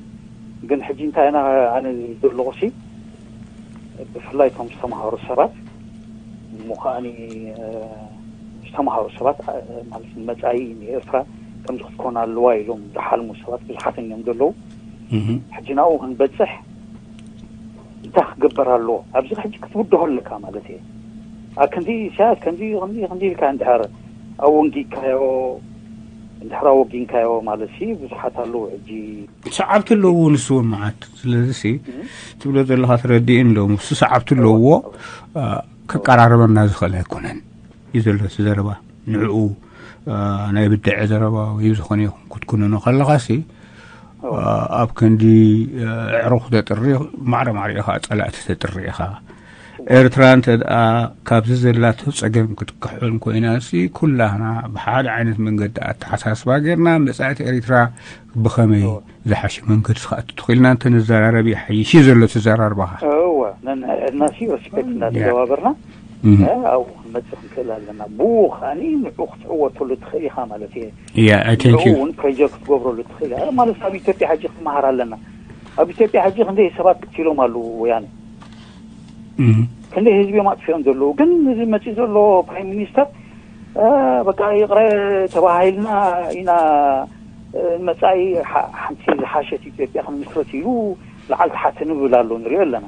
ግን ሕጂ እንታይ ኢና ኣነ ዝብል ዘለኹ ሲ፣ ብፍላይ እቶም ዝተምሃሩ ሰባት፣ እሞ ከኣኒ፣ እ፣ ዝተምሃሩ ሰባት፣ እ፣ ማለት ንመጻኢ ንኤርትራ ከምዚ ክትኮን ኣለዋ ኢሎም ዝሓልሙ ሰባት ብዙሓት እዮም ዘለዉ። እም። ሕጂ ናብኡ ክንበጽሕ እንታይ ክግበር ኣለዎ? ኣብዚ ሕጂ ክትብድሆ ኣለካ ማለት እየ። ኣብ ክንዲ ኢሳያስ ከምዚ፣ ከምዚ፣ ከምዚ ኢልካ እንድሕር ኣወንጊካዮ፣ እንድሕር ኣወጊንካዮ ማለት ሲ ብዙሓት ኣለዉ ሕጂ። ሰዓብቲ ኣለዉ ንሱ እውን መዓት። ስለዚ ሲ እም። ትብሎ ዘለኻ ተረዲእን ኣለዉ። ንሱ ሰዓብቲ ኣለዎ፣ እ፣ ከቀራርበና ዝኽእል ኣይኮነን እዩ ዘሎ እቲ ዘረባ። ንዕኡ፣ እ፣ ናይ ብድዐ ዘረባ ወይ ዝኾነ ይኹን ክትኩንኖ ከለኻ ሲ፣ እ፣ ኣብ ክንዲ፣ እ፣ ኣዕሩኽ ተጥሪ፣ ማዕረ ማዕረ ኢኻ ጸላእቲ ተጥሪ ኢኻ። ኤርትራ እንተ ደኣ ካብዚ ዘላቶ ጸገም ክትክሕል ኮይና ሲ፣ ኩላህና ብሓደ ዓይነት መንገዲ ኣተሓሳስባ ጌርና መጻኢት ኤሪትራ ብኸመይ ዝሓሸ መንገዲ ክትኣቱ ትኽእልና እንተ ንዘራረብ ይሓይሽ እዩ ዘሎ እቲ ዘራርባኻ። እወ፣ ነንሕድሕድና ሲ ሪስፔክት ያ። እናተገባበርና፣ እም። እ፣ ኣብኡ ክንመጽእ ክንክእል ኣለና። ብኡ ከኣኒ ንዑ ክትዕወተሉ ትኽእል ኢኻ ማለት እየ። ያ፣ I thank ንዑ you። እውን ፕሬጀር ክትገብረሉ ትኽእል ኢኻ። ማለት ኣብ ኢትዮጵያ ሕጂ ክመሃር ኣለና። ኣብ ኢትዮጵያ ሕጂ ክንደይ ሰባት ቀቲሎም ኣለዉ ወያነ። እም። ክንደይ ህዝቢ እዮም ኣጥፊኦም ዘለዉ። ግን እዚ መጺእ ዘሎ ፕራይም ሚኒስተር፣ እ፣ በቃ ይቕረ ተባሂልና ኢና፣ እ፣ መጻኢ ሓ-፣ ሓንቲ ዝሓሸት ኢትዮጵያ ክንምስርት ኢሉ ላዕሊ ታሕቲ ንብል ኣሎ ንሪኦ ኣለና።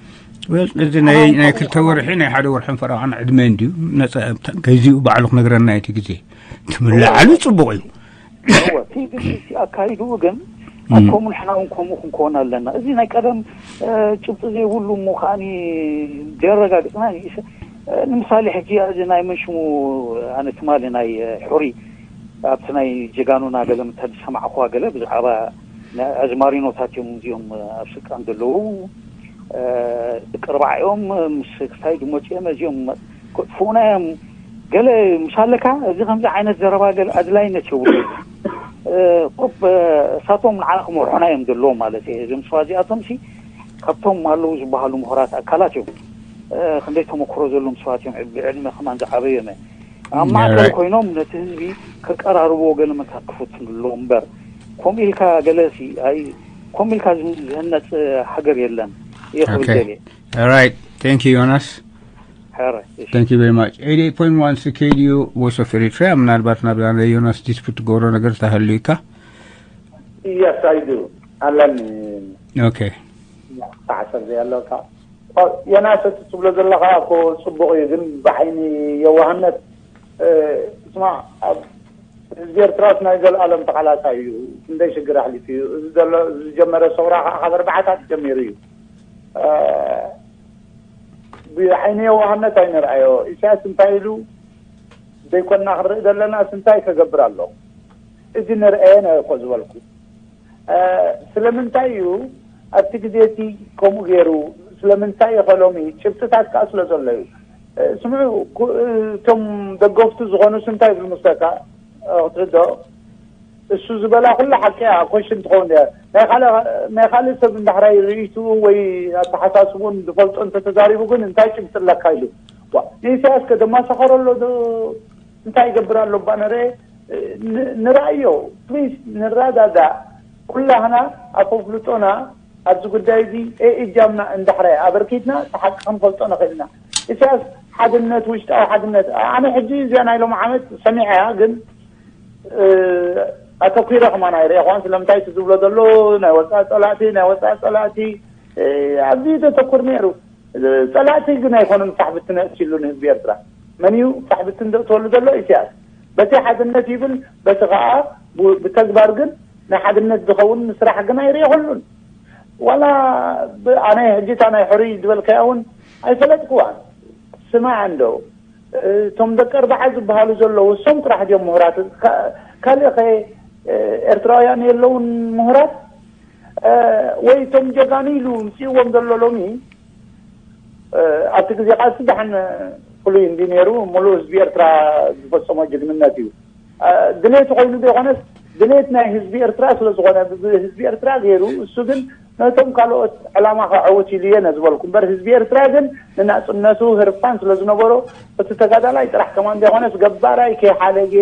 ወል፣ እዚ ናይ፣ ኣሁን ናይ ክልተ ወርሒ፣ ናይ ሓደ ወርሕን ፈረቓን ዕድመ እንድዩ። ነጻ፣ ግዜኡ ባዕሉ ክነግረና እዩ እቲ ግዜ። ትምልዓሉ ጽቡቕ እዩ። እወ፣ እቲ ግን እቲ ኣካይድኡ ግን እም። ኣኮም ንሕና እውን ከምኡ ክንከውን ኣለና። እዚ ናይ ቀደም፣ እ፣ ጭብጢ ዘይብሉ እሞ ከኣኒ ዘረጋግጽና ንእስ-፣ እ፣ ንምሳሌ ሕጂ እዚ ናይ መንሽሙ ኣነ ትማሊ ናይ፣ እ፣ ሕሩይ ኣብቲ ናይ ጀጋኑና ገለ ምተ ዝሰማዕኹዋ ገለ ብዛዕባ ናይ ኣዝማሪኖታት እዮም እዚኦም፣ እ፣ ኣብ ስልጣን ዘለዉ፣ እ፣ ደቂ ኣርባዓ እዮም፣ ምስ ክስታይ ዝመጹ እዮም፣ እዚኦም ከጥፍኡና እዮም። ገለ ምስ ኣለካ፣ እዚ ከምዚ ዓይነት ዘረባ ገለ ኣድላይነት የብሉ። እ፣ ቁብ፣ እ፣ እሳቶም ንዓና ክመርሑና እዮም ዘለዎም ማለት እየ። እዞም ሰባት እዚኣቶም ሲ ካብቶም ኣለዉ ዝበሃሉ ምሁራት ኣካላት እዮም። እ፣ ክንደይ ተመክሮ ዘለዎም ሰባት እዮም፣ ብዕድመ ከማን ዝዓበዩ እዮም። ኣብ ማእከል ራይት። ኮይኖም ነቲ ህዝቢ ከቀራርብዎ ገለ መታት ክፍትኑ ኣለዎ እምበር፣ ከምኡ ኢልካ ገለ ሲ፣ ኣይ፣ ከምኡ ኢልካ ዝህ-፣ ዝህነጽ ሃገር የለን እየ ክብል ኦኬ። ደልየ። ራይት። Thank you ዮናስ። ሕራይ። Thank you very much. Eighty-eight point one C K D U, Voice of Eritrea. ምናልባት ናብ ዮናስ ዲስፑት ትገብሮ ነገር ተሃልዩካ? Yes, I do. ኣለኒ። Okay. ተዓሰብ ዘይ ኣለካ። ዮናስ፣ እቲ ትብሎ ዘለካ እኮ ጽቡቕ እዩ፣ ግን ብዓይኒ የዋህነት፣ ስማ፣ ኣብ ህዝቢ ኤርትራስ ናይ ዘለኣለም ተቓላሳይ እዩ። ክንደይ ሽግር ኣሕሊፉ እዩ። እዚ ዘሎ ዝጀመረ ሰውራ ከዓ ካብ ኣርባዓታት ጀሚሩ እዩ። ብዓይኒ የዋህነት ኣይንርኣዮ። ኢሳያስ እንታይ ኢሉ ዘይኮንና ክንርኢ ዘለና፣ እንታይ ከገብር ኣሎ? እዚ ንርኣየ ነ እኮ ዝበልኩ። ስለምንታይ እዩ ኣብቲ ግዜ እቲ ከምኡ ገይሩ? ስለምንታይ እዩ ከሎሚ? ጭብጥታት ከዓ ስለ ዘሎ እዩ። ስምዑ፣ እቶም ደገፍቱ ዝኾኑስ እንታይ ይብሉ ምስለካ ክትርድኦ? እሱ ዝበላ ኩላ ሓቂ እያ። ኮሽን ትኸውን እያ። ናይ ካልእ ሰብ እንዳሕራይ ርእይቱ ወይ ኣተሓሳስቡን ዝፈልጦ እንተተዛሪቡ ግን እንታይ ጭብጢ ኣለካ ኢሉ። ንኢሳያስ ከደማሳኸሮ ኣሎ ዶ? እንታይ ይገብር ኣሎ እባ ንርአ ንርኣዮ። ፕሊስ ንረዳዳእ። ኩላህና ኣፈፍልጦና ኣብዚ ጉዳይ እዚ እጃምና እንዳሕራይ ኣበርኪትና እቲ ሓቂ ክንፈልጦ ንኽእል ኢና። ኢሳያስ ሓድነት፣ ውሽጣዊ ሓድነት፣ ኣነ ሕጂ እዚኣ ናይ ሎም ዓመት ሰሚዐያ፣ ግን ኣተኲረ ከማን ኣይርእኹን። ስለምንታይ እቲ ዝብሎ ዘሎ ናይ ወፃኢ ፀላእቲ፣ ናይ ወፃኢ ፀላእቲ ኣብዚ ተተኩር ነይሩ። ፀላእቲ ግን ኣይኮኑን ፋሕብቲ ነእሲሉ ንህዝቢ ኤርትራ። መን እዩ ፋሕብቲ ዘእትወሉ ዘሎ? ኢሳያስ። በቲ ሓድነት ይብል፣ በቲ ከዓ ብተግባር ግን ንሓድነት ዝኸውን ስራሕ ግን ኣይርእኹሉን። ዋላ ኣነ ሕጂታ ናይ ሕሩይ ዝበልካያ እውን ኣይፈለጥክዋን። ስማዕ እንዶ፣ እቶም ደቂ ኣርባዓ ዝበሃሉ ዘለዉ እሶም ጥራሕ ድዮም ምሁራት? ካልእ ከ ኤርትራውያን የለውን ምሁራት? ወይ እቶም ጀጋኑ ኢሉ ምፅእዎም ዘሎ ሎሚ ኣብቲ ግዜ ቃልሲ ደሓን ፍሉይ እንዲ ነይሩ። ሙሉእ ህዝቢ ኤርትራ ዝፈፀሞ ጅግንነት እዩ። ድሌት ኮይኑ ዘይኮነስ ድሌት ናይ ህዝቢ ኤርትራ ስለዝኾነ ህዝቢ ኤርትራ ገይሩ። እሱ ግን ነቶም ካልኦት ዕላማ ከዐውት ኢሉ እየ ነዝበልኩ እምበር ህዝቢ ኤርትራ ግን ንናፅነቱ ህርፋን ስለዝነበሮ እቲ ተጋዳላይ ጥራሕ ከማን ዘይኮነስ ገባራይ ከይሓለጌ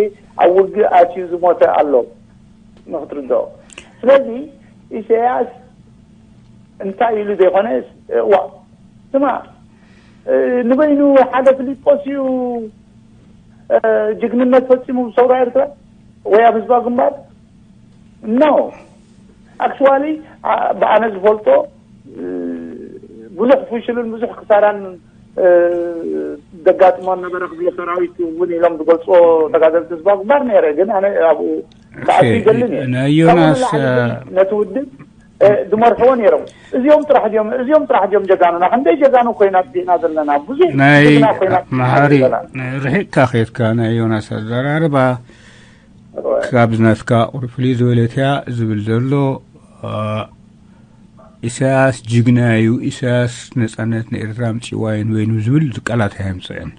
ኣብ ውግእ ኣትዩ ዝሞተ ኣሎ። ንክትርድኦ። ስለዚ ኢሳያስ እንታይ ኢሉ ዘይኮነ ዋ ስማ ንበይኑ ሓደ ፊሊጶስ እዩ ጅግንነት ፈፂሙ ብሰውራ ኤርትራ ወይ ኣብ ህዝባ ግንባር? ኖ። ኣክቹዋሊ ብኣነ ዝፈልጦ ብዙሕ ፍሽልን ብዙሕ ክሳራን ደጋጥሞ ነበረ ክብሎ ሰራዊት እውን ኢሎም ዝገልፅዎ ተጋደልቲ ህዝባዊ ግንባር ነይረ። ግን ኣነ ኣብኡ ክኣቱ ይደልን እየ። ናይ ዮናስ ነቲ ውድብ ዝመርሕዎ ነይሮም። እዚኦም ጥራሕ ድዮም እዚኦም ጥራሕ ድዮም ጀጋኑና? ክንደይ ጀጋኑ ኮይና ኣጥፊእና ዘለና? ብዙሕ ናይ ጀግና ኮይና ኣጥፊእና መሓሪ ዘለና። ርሒቅካ ከድካ ናይ ዮናስ ኣዘራርባ ካብ ናትካ ቁሩብ ፍልይ ዝበለት እያ ዝብል ዘሎ። ኢሳያስ ጅግና እዩ፣ ኢሳያስ ነጻነት ንኤርትራ ኣምጺእዋ እዩ ንበይኑ ዝብል ቃላት ኣየምጽእን።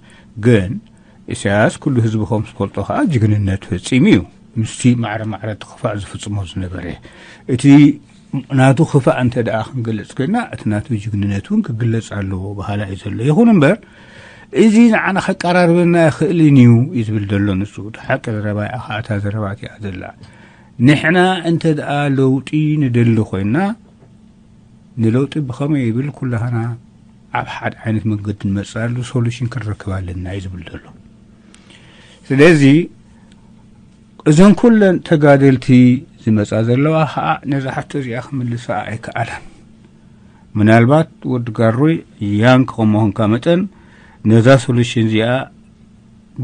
ግን ኢሳያስ ኩሉ ህዝቢ ከም ዝፈልጦ ከኣ ጅግንነት ፈጺሙ እዩ። ምስቲ ማዕረ ማዕረ እቲ ክፋእ ዝፍጽሞ ዝነበረ። እቲ ናቱ ክፋእ እንተ ደኣ ክንገልጽ ኮይና፣ እቲ ናቱ ጅግንነት እውን ክግለጽ ኣለዎ በሃላ እዩ ዘሎ። ይኹን እምበር፣ እዚ ንዓና ከቀራርበና ይኽእልን እዩ እዩ ዝብል ዘሎ ንሱ። እቲ ሓቂ ዘረባ እያ፣ ከኣ እታ ዘረባ እቲኣ ዘላ። ንሕና እንተ ደኣ ለውጢ ንደሊ ኮይና፣ ንለውጢ ብኸመይ ይብል ኩላህና ኣብ ሓደ ዓይነት መንገዲ ንመጽእ ኣሉ ሶሉሽን ክንረክብ ኣለና እዩ ዝብል ዘሎ። ስለዚ እዘን ኩለን ተጋደልቲ ዝመጻ ዘለዋ ከዓ ነዛ ሕቶ እዚኣ ክምልሳ ኣይከኣላን። ምናልባት ወዲ ጋሮይ ያንግ ከምሆንካ መጠን ነዛ ሶሉሽን እዚኣ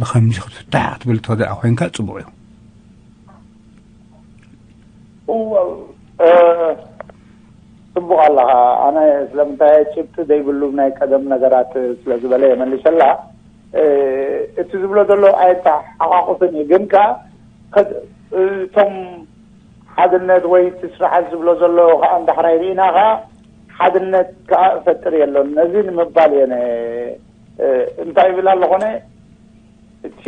ብኸምዚ ክትፍታሕ ክትብል ተደኣ ኮይንካ ጽቡቕ እዩ። እወ፣ እ፣ ጽቡቕ ኣለኻ። ኣነ ስለምንታይ ጭብጢ ዘይብሉ ናይ ቀደም ነገራት ስለ ዝበለ የመልሸላ። እ፣ እቲ ዝብሎ ዘሎ ኣይተሓቋቑፍን እዩ። ግን ከኣ ከድ-፣ እቶም ሓድነት ወይ እቲ ስራሓት ዝብሎ ዘሎ ከኣ እንዳሕራይ ርኢና ከኣ ሓድነት ከኣ እፈጥር የሎን። ነዚ ንምባል እየ ነ-፣ እ፣ እንታይ ይብል ኣሎ ኾነ እቲ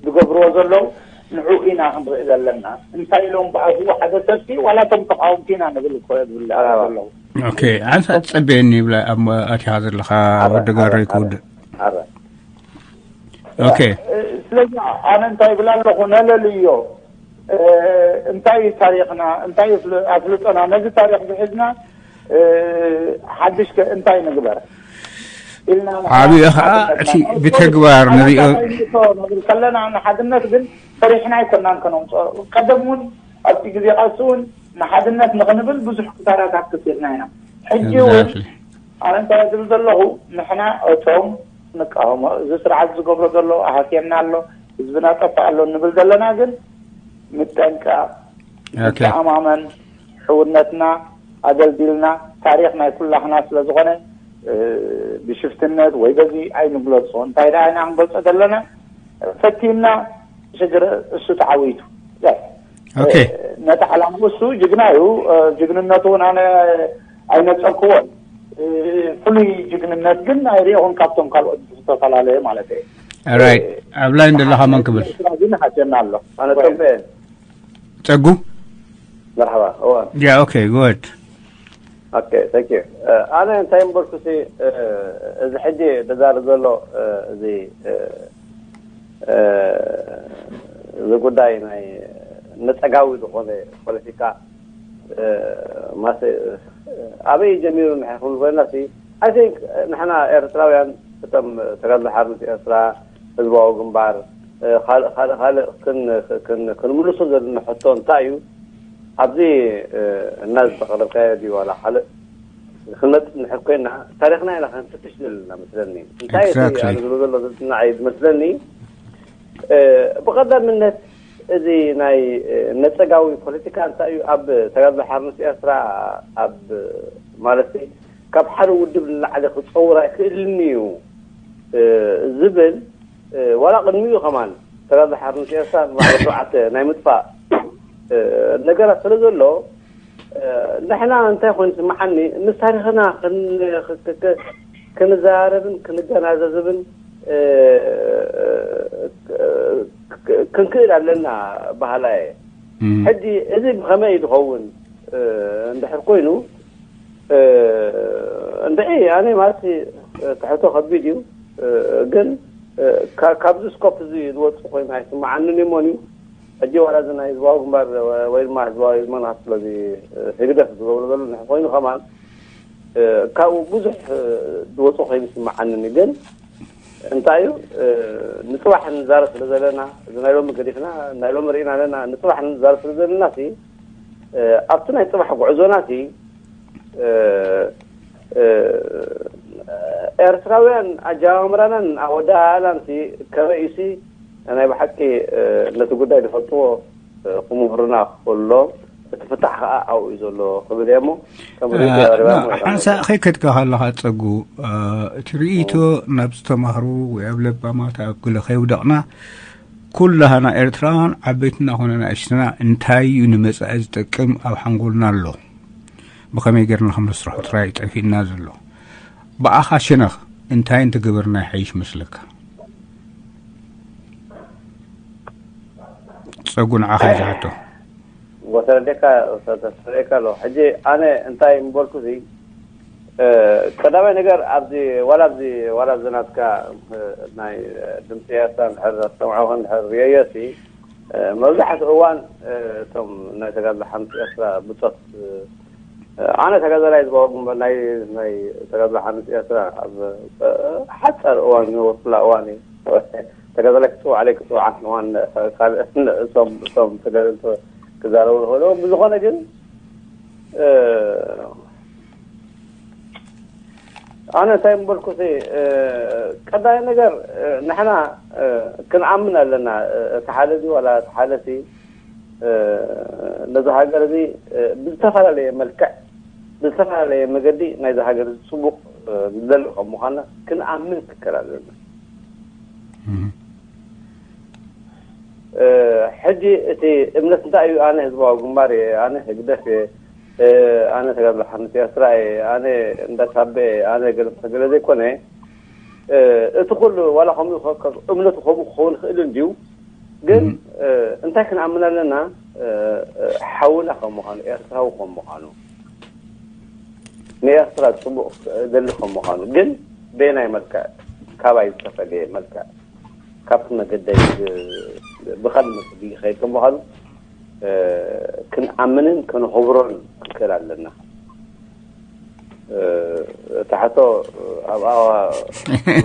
ዝገብርዎ ዘለዉ ንዕኡ ኢና ክንርኢ ዘለና። እንታይ ኢሎም ብኣዝኡ ሓደ ሰብሲ ዋላ እቶም ተቃወምቲ ኢና ንብል እኮ ዝብል ኣለዉ። ኦኬ፣ ኣንሳ ትጸበየኒ ይብላ ኣብ ኣቲኻ ዘለኻ ኣረ፣ ወዲ ጋሮይ ኣረ፣ ክውድእ። ኣረ። ኦኬ። ስለዚ ኣነ እንታይ ይብል ኣለኹ፣ ነለልዮ። እ፣ እንታይ እዩ ታሪኽና? እንታይ እዩ ፍል-፣ ኣፍልጦና? ነዚ ታሪኽ ዝሒዝና፣ እ፣ ሓድሽ ከ እንታይ ንግበር? ኢልና ዓብዩ ኸዓ እቲ ብተግባር ንሪኦ። ንብል ከለና ንሓድነት ግን ፈሪሕና ኣይኮናን ከነምፅኦ። ቀደም እውን ኣብቲ ግዜ ቃልሲ እውን ንሓድነት ንኽንብል ብዙሕ ክሳራታት ክሲርና ኢና። ሕጂ እውን ኣነ እንታይ ዝብል ዘለኹ፣ ንሕና እቶም ንቃወሞ፣ እዚ ስርዓት ዝገብሮ ዘሎ ኣሃስየና ኣሎ፣ ህዝብና ጠፍእ ኣሎ ንብል ዘለና ግን ንጠንቀቕ፣ ንተኣማመን፣ ሕውነትና ኣደልዲልና፣ ታሪኽ ናይ ኩላህና ስለ ዝኾነ ብሽፍትነት ወይ በዚ ኣይንግለጾ። እንታይ ደኣ ኢና ክንገልጾ ዘለና? ፈቲና ሽግር እሱ ተዓዊቱ። ነቲ ዓላማ እሱ ጅግና እዩ። ጅግንነቱ እውን ኣነ ኣይነጸርክዎን። ፍሉይ ጅግንነት ግን ኣይሪኦን ካብቶም ካልኦት ዝተፈላለየ ማለት እዩ። ራይት ኣብ ላይን ዘለኻ መን ክብል ግን ሓትየና ኣሎ። ኣነ ጸጉ እየ። ጸጉ መርሓባ። እወ። Yeah, okay, go ahead. Okay, thank you. ኣነ እንታይ እምበልኩ ሲ እዚ ሕጂ ተዛሪ ዘሎ እዚ እዚ ጉዳይ ናይ ነጸጋዊ ዝኾነ ፖለቲካ ማሰ ኣበይ ጀሚሩ ንሕና ክንብል ኮይና ሲ I think ንሕና ኤርትራውያን እቶም ተጋድሎ ሓርነት ኤርትራ ህዝባዊ ግንባር ካልእ ካልእ ካልእ ክንምልሶ ዘለና ሕቶ እንታይ እዩ ኣብዚ እና ዝተቐረብካዮ ድዩ ዋላ ካልእ ክንመፅእ ንሕር ኮይና ታሪክና ኢና ክንፍትሽ ዘለና መስለኒ እንታይ ኣነ ዝብሎ ዘሎ ዝፅናዕ እዩ ዝመስለኒ ብቐዳምነት እዚ ናይ ነፀጋዊ ፖለቲካ እንታይ እዩ ኣብ ተጋድሎ ሓርነት ኤርትራ ኣብ ማለት ካብ ሓደ ውድብ ንላዕሊ ክፀውር ኣይክእልን እዩ ዝብል ዋላ ቅድሚኡ ከማን ተጋድሎ ሓርነት ኤርትራ ንባዕሉ ሸውዓተ ናይ ምጥፋእ ነገራት ስለ ዘሎ ንሕና እንታይ ኮይኑ ስምዓኒ ምስ ታሪኽና ክንዛረብን ክንገናዘዝብን ክንክእል ኣለና ባህላ እየ ሕጂ እዚ ብኸመይ እዩ ዝኸውን እንድሕር ኮይኑ እንድዒ ኣነ ማለት ትሕቶ ከቢድ እዩ ግን ካብዚ ስኮፕ እዚ ዝወፁ ኮይኑ ኣይስምዓንን እሞን እዩ ሕጂ ዋላ እዚ ናይ ህዝባዊ ግንባር ወይ ድማ ህዝባዊ መንግስቲ ስለዚ ህግደፍ ዝገብሩ ዘሎ ኮይኑ ከማን ካብኡ ብዙሕ ዝወፁ ኮይኑ ይስምዓንን ግን እንታይ እዩ ንፅባሕ ንዛረብ ስለ ዘለና እዚ ናይ ሎሚ ገዲፍና ናይ ሎሚ ርኢና ኣለና ንፅባሕ ንዛረብ ስለ ዘለና ሲ ኣብቲ ናይ ፅባሕ ጉዕዞና ሲ ኤርትራውያን ኣጀማምራናን ኣወዳኣላን ሲ ከመይ እዩ ሲ ናይ ብሓቂ ነቲ ጉዳይ ዝፈልጥዎ ክምህሩና ክኽእሉ ኣለዎም እቲ ፍታሕ ከዓ ኣብኡ እዩ ዘሎ ክብል እየ እሞ ሓንሳ ከይከድካ ከለካ ፀጉ እቲ ርእይቶ ናብ ዝተማህሩ ወይ ኣብ ለባማት ኣብ ግለ ከይውደቕና ኩላህና ኤርትራውያን ዓበይትና ኮነ ንእሽትና እንታይ እዩ ንመፃኢ ዝጠቅም ኣብ ሓንጎልና ኣሎ ብኸመይ ገርና ከም ንስርሖ ጥራይ ጠፊእና ዘሎ ብኣኻ ሸነኽ እንታይ እንተገበርና ይሓይሽ መስለካ ፀጉ ንዓኻ ዝሓቶ ወተረዴካ ተረዴካ ኣሎ ሕጂ ኣነ እንታይ ምበልኩ ዚ ቀዳማይ ነገር ኣብዚ ዋላ ኣብዚ ዋላ ኣብዚ ናትካ ናይ ድምፂ ኤርትራ እንድሕር ኣስተምዖ እንድሕር ርእየዮ ሲ መብዛሕትኡ እዋን እቶም ናይ ተጋድሎ ሓንቲ ኤርትራ ብፆት ኣነ ተጋዳላይ ዝበሃሉ እምበር ናይ ናይ ተጋድሎ ሓርነት ኤርትራ ኣብ ሓፃር እዋን ዝነበርኩላ እዋን እዩ ተጋዳላይ ክፅውዕ ዓለይ ክፅውዓት ንዋን ካልእ እቶም እቶም ተጋደልቲ ክዛረቡ ንኽእሉ ብዝኾነ ግን ኣነ እንታይ ምበልኩ ቀዳይ ነገር ንሕና ክንኣምን ኣለና እቲ ሓደ እዚ ዋላ እቲ ሓደ ሲ ነዚ ሃገር እዚ ብዝተፈላለየ መልክዕ ብዝተፈላለየ መገዲ ናይዚ ሃገር እዚ ፅቡቕ ንደሊ ከም ምዃንና ክንኣምን ክከል ኣለና ሕጂ እቲ እምነት እንታይ እዩ ኣነ ህዝባዊ ግንባር እየ ኣነ ህግደፍ እየ ኣነ ተጋድሎ ሓርነት ኤርትራ እየ ኣነ እንዳሳበ እየ ኣነ ገለ ገለ ዘይኮነ እቲ ኩሉ ዋላ ከምኡ እምነቱ ከምኡ ክኸውን ይኽእል እንድዩ ግን እንታይ ክንኣምን ኣለና ሓውና ከም ምዃኑ ኤርትራዊ ከም ምዃኑ ንኤርትራ ፅቡቅ ደሊ ከም ምዃኑ ግን በየናይ መልክዕ ካባይ ዝተፈለየ መልክዕ ካብቲ መገደይ ብካል መገዲ ይኸይድ ከም ምዃኑ ክንኣምንን ክንኽብሮን ክንክእል ኣለና እ፣ እታ ሕቶ ኣብ ኣዋ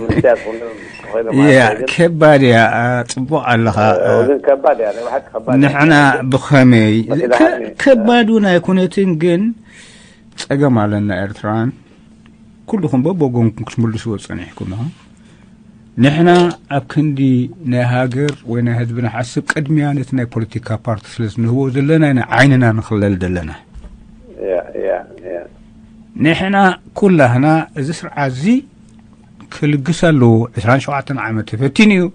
ምስትያት ኮይኖም ኮይኖም ማለት ያ እዩ። ግን ከባድ እያ። አ፣ ጽቡቕ ኣለኻ። እ፣ ግን ከባድ እያ፣ ናይ ብሓቂ ከባድ እያ። ንሕና ብኸመይ መሲላ ከ- ሃኒ። ከባድ እውን ኣይኮነትን፣ ግን ጸገም ኣለና ኤርትራን። ኩልኹም በቦጎንኩም ክትምልስዎ ጸኒሕኩም ኢኹም። ንሕና ኣብ ክንዲ ናይ ሃገር ወይ ናይ ህዝቢ ንሓስብ ቅድሚያ ነቲ ናይ ፖለቲካ ፓርቲ ስለ ዝንህቦ ዘለና ኢና ዓይንና ንኽለል ዘለና። ያ፣ ያ፣ ያ። ንሕና ኩላህና እዚ ስርዓት እዚ ክልግስ ኣለዎ። ዕስራን ሸውዓተን ዓመት ተፈቲኑ እዩ።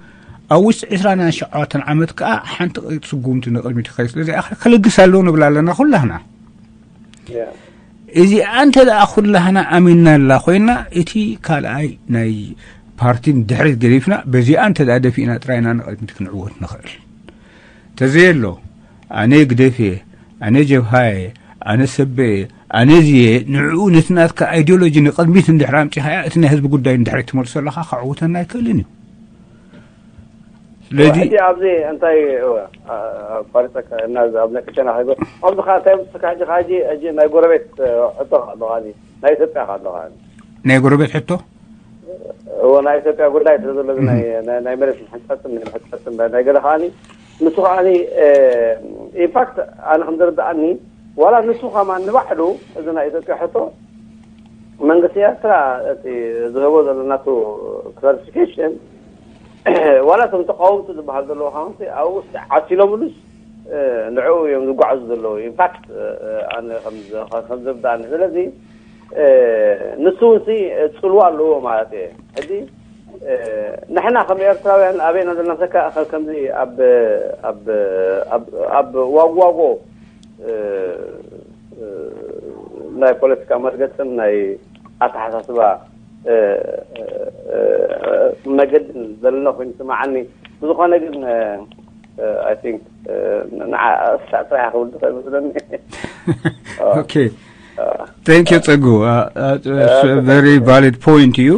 ኣብ ውሽጢ ዕስራን ሸውዓተን ዓመት ከዓ ሓንቲ ስጉምቲ ንቕድሚት ክኸይድ ስለ ዘይኣኽል ክልግስ ኣለዎ ንብል ኣለና ኩላህና። ያ። እዚኣ እንተ ደኣ ኩላህና ኣሚንናላ ኮይና፣ እቲ ካልኣይ ናይ ፓርቲ ንድሕሪት ገዲፍና፣ በዚኣ እንተ ደኣ ደፊእና ጥራይና ንቕድሚት ክንዕወት ንኽእል። ተዘየሎ ኣነ ግደፍየ፣ ኣነ ጀብሃየ፣ ኣነ ሰበየ፣ ኣነ እዚየ፣ ንዕኡ ነቲ ናትካ ኣይዲዮሎጂ ንቕድሚት እንድሕር ኣምጺኻያ፣ እቲ ናይ ህዝቢ ጉዳይ እንድሕር ትመልሶ ኣለኻ፣ ከዕውተና ኣይክእልን እዩ። ስለዚ ሕጂ ኣብዚ እንታይ፣ እወ፣ ኣ-፣ ኣቋሪፀካ እና፣ ኣብዚ ኣብ ናይ ቅጨና ከይበ-፣ ኣብዚ ከዓ እንታይ ምስ ሕጂ፣ ሕጂ፣ ሕጂ ናይ ጎረቤት፣ እ፣ ሕቶ ከ ኣለኻ፣ ናይ ኢትዮጵያ ከ ኣለኻ። ናይ ጎረቤት ሕቶ? እወ፣ ናይ ኢትዮጵያ ጉዳይ ስለ ዘሎ፣ እዚ ናይ፣ ናይ፣ ናይ መሬት ምሕንጠትን ናይ ምሕንጠትን ናይ፣ ናይ ገለ ከዓኒ፣ ንሱ ከዓኒ፣ እ፣ ኢንፋክት፣ ኣነ ከም ዝርድኣኒ፣ ዋላ ንሱ ከማን ንባዕሉ፣ እዚ ናይ ኢትዮጵያ ሕቶ፣ መንግስቲ ኤርትራ እቲ ዝህቦ ዘሎ ናቱ ክላሪፊኬሽን፣ ዋላ እቶም ተቃወምቲ ዝበሃል ዘለዉ ከማን፣ ኣብኡ ውሽጢ ዓሲሎምሉስ፣ እ፣ ንዕኡ እዮም ዝጓዓዙ ዘለዉ። ኢንፋክት፣ እ፣ ኣነ ከም ዝ-፣ ከም ዝርድኣኒ። ስለዚ፣ እ፣ ንሱ እውን ሲ ጽልዋ ኣለዎ ማለት እየ። ሕጂ፣ እ፣ ንሕና ከም ኤርትራውያን ኣበይ ኢና ዘለና? ሰካ ከም-፣ ከምዚ ኣብ፣ ኣብ፣ ኣብ፣ ኣብ ዋጓጎ፣ እ፣ እ፣ ናይ ፖለቲካ መርገጽን ናይ ኣተሓሳስባ፣ እ፣ እ፣ እ፣ መገድን ዘለና ኮይኑ ይስምዓኒ። ብዝኾነ ግን፣ እ፣ እ፣ ኣይ ቲንክ፣ እ፣ ንዓ ጥራሕ ክብል ዝኽእል መስለኒ። ኦኬ። Thank you ጸጉ። Very valid point እዩ።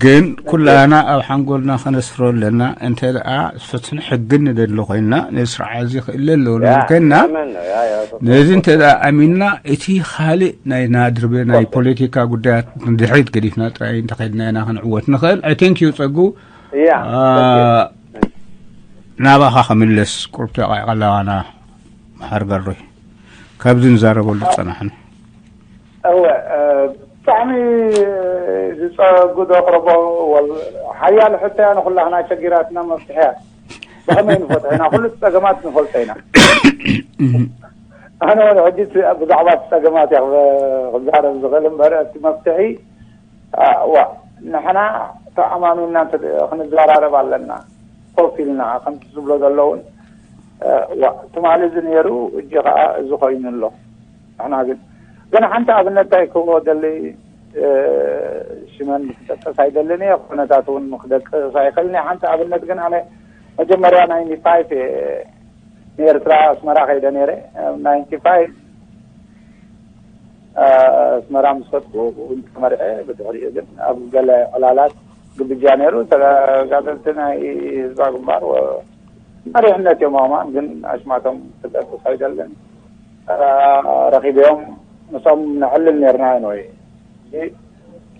ግን ኩላና ኣብ ሓንጎልና ከነስፍሮ ኣለና። እንተ ደኣ ፍትሕን ሕግን ንደሊ ኮይንና፣ ነዚ ስርዓት እዚ ክእለ ኣለዎ ንብል ኮይንና፣ ነዚ እንተ ደኣ ኣሚንና፣ እቲ ካልእ ናይ ናድርበ ናይ ፖለቲካ ጉዳያት ንድሕሪት ገዲፍና ጥራይ እንተኸድና ኢና ክንዕወት ንኽእል። I thank you ጸጉ። ያ፣ አ፣ ናባኻ ከምለስ ቁርብ ተቃይቃ ኣለዋና መሓር ገሩይ። ካብዚ ንዛረበሉ ዝጸናሕና። እወ፣ እ፣ ብጣዕሚ ዝጸጉ ዘቕርቦ ወል-፣ ሓያል ሕቶ እያ፣ ንኹላህና ሸጊራትና፣ መፍትሒ እያ። ብኸመይ ንፈትሖ ኢና? ኩሉ ጸገማት ንፈልጦ ኢና። ኣነ ወላ ሕጂ እቲ ብዛዕባ እቲ ጸገማት እያ ክበ-፣ ክዛረብ ዝኽእል እምበር፣ እቲ መፍትሒ፣ እ፣ ዋ፣ ንሕና ተኣማሚንና እንተ-፣ ክንዘራረብ ኣለና። ኮፍ ኢልና፣ ከምቲ ዝብሎ ዘለውን፣ እ፣ ዋ፣ ትማሊ እዚ ነይሩ፣ እጂ ኸኣ እዚ ኮይኑ ኣሎ። ንሕና ግን፣ ግን ሓንቲ ኣብነት እንታይ ክህቦ ደሊ፣ እ፣ ሽመን ክጠቅስ ኣይደልን እየ፣ ኩነታት እውን ክደቅስ ኣይኽእልን እየ። ሓንቲ ኣብነት ግን ኣነ መጀመርያ ናይንቲ ፋይቭ እየ ንኤርትራ ኣስመራ ከይደ ነይረ። ኣብ ናይንቲ ፋይቭ፣ እ፣ ኣስመራ ምስ ከድኩ እውን ተመርዐ። ብድሕሪኡ ግን ኣብ ገለ ዕላላት ግብጃ ነይሩ። ተጋደልቲ ናይ ህዝባዊ ግንባር ወ-፣ መሪሕነት እዮም ኣማን፣ ግን ኣሽማቶም ክጠቅስ ኣይደልን። ረኺበዮም ምስኦም ነዕልል ነርና። ወይ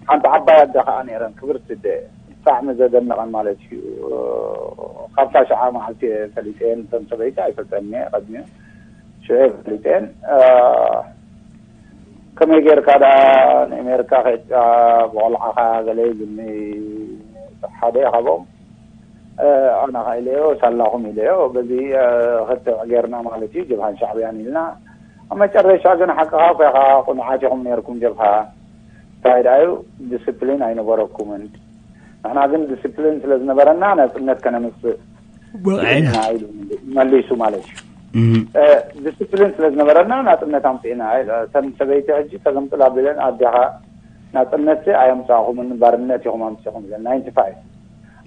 ሓንቲ ዓባይ ኣደ ከዓ ነይረን፣ ክብርቲ ኣደ፣ ብጣዕሚ ዘደንቐን ማለት እዩ። ካብታ ሸዓ መዓልቲ እየ ፈሊጠየን፣ እተን ሰበይቲ ኣይፈልጠን እየ ቀድሚኡ፣ ሽዑ እየ ፈሊጠየን። ከመይ ጌርካ ደኣ ንኣሜሪካ ከይድካ ብቆልዓኻ ገለ ኢሉኒ ሓደ ካብኦም። ኣነ ኸ ኢለዮ፣ ሳላኹም ኢለዮ፣ በዚ ክትዕ ጌርና ማለት እዩ፣ ጀብሃን ሻዕብያን ኢልና። ኣብ መጨረሻ ግን ሓቅኻ እኮ ኢኻ፣ ቁኑዓት ኢኹም ኔርኩም ጀብሃ። እንታይ ደኣ እዩ፣ ዲስፕሊን ኣይነበረኩምን። ንሕና ግን ዲስፕሊን ስለ ዝነበረና ናጽነት ከነምጽእ ኢና ኢሉ መሊሱ ማለት እዩ። ዲስፕሊን ስለ ዝነበረና ናጽነት ኣምጺእና። እተን ሰበይቲ ሕጂ ተገምጥል ኣቢለን ኣዴኻ ናጽነት ኣየምጻእኹምን፣ ባርነት ኢኹም ኣምጺእኹም ኢለን። ናይንቲ ፋይቭ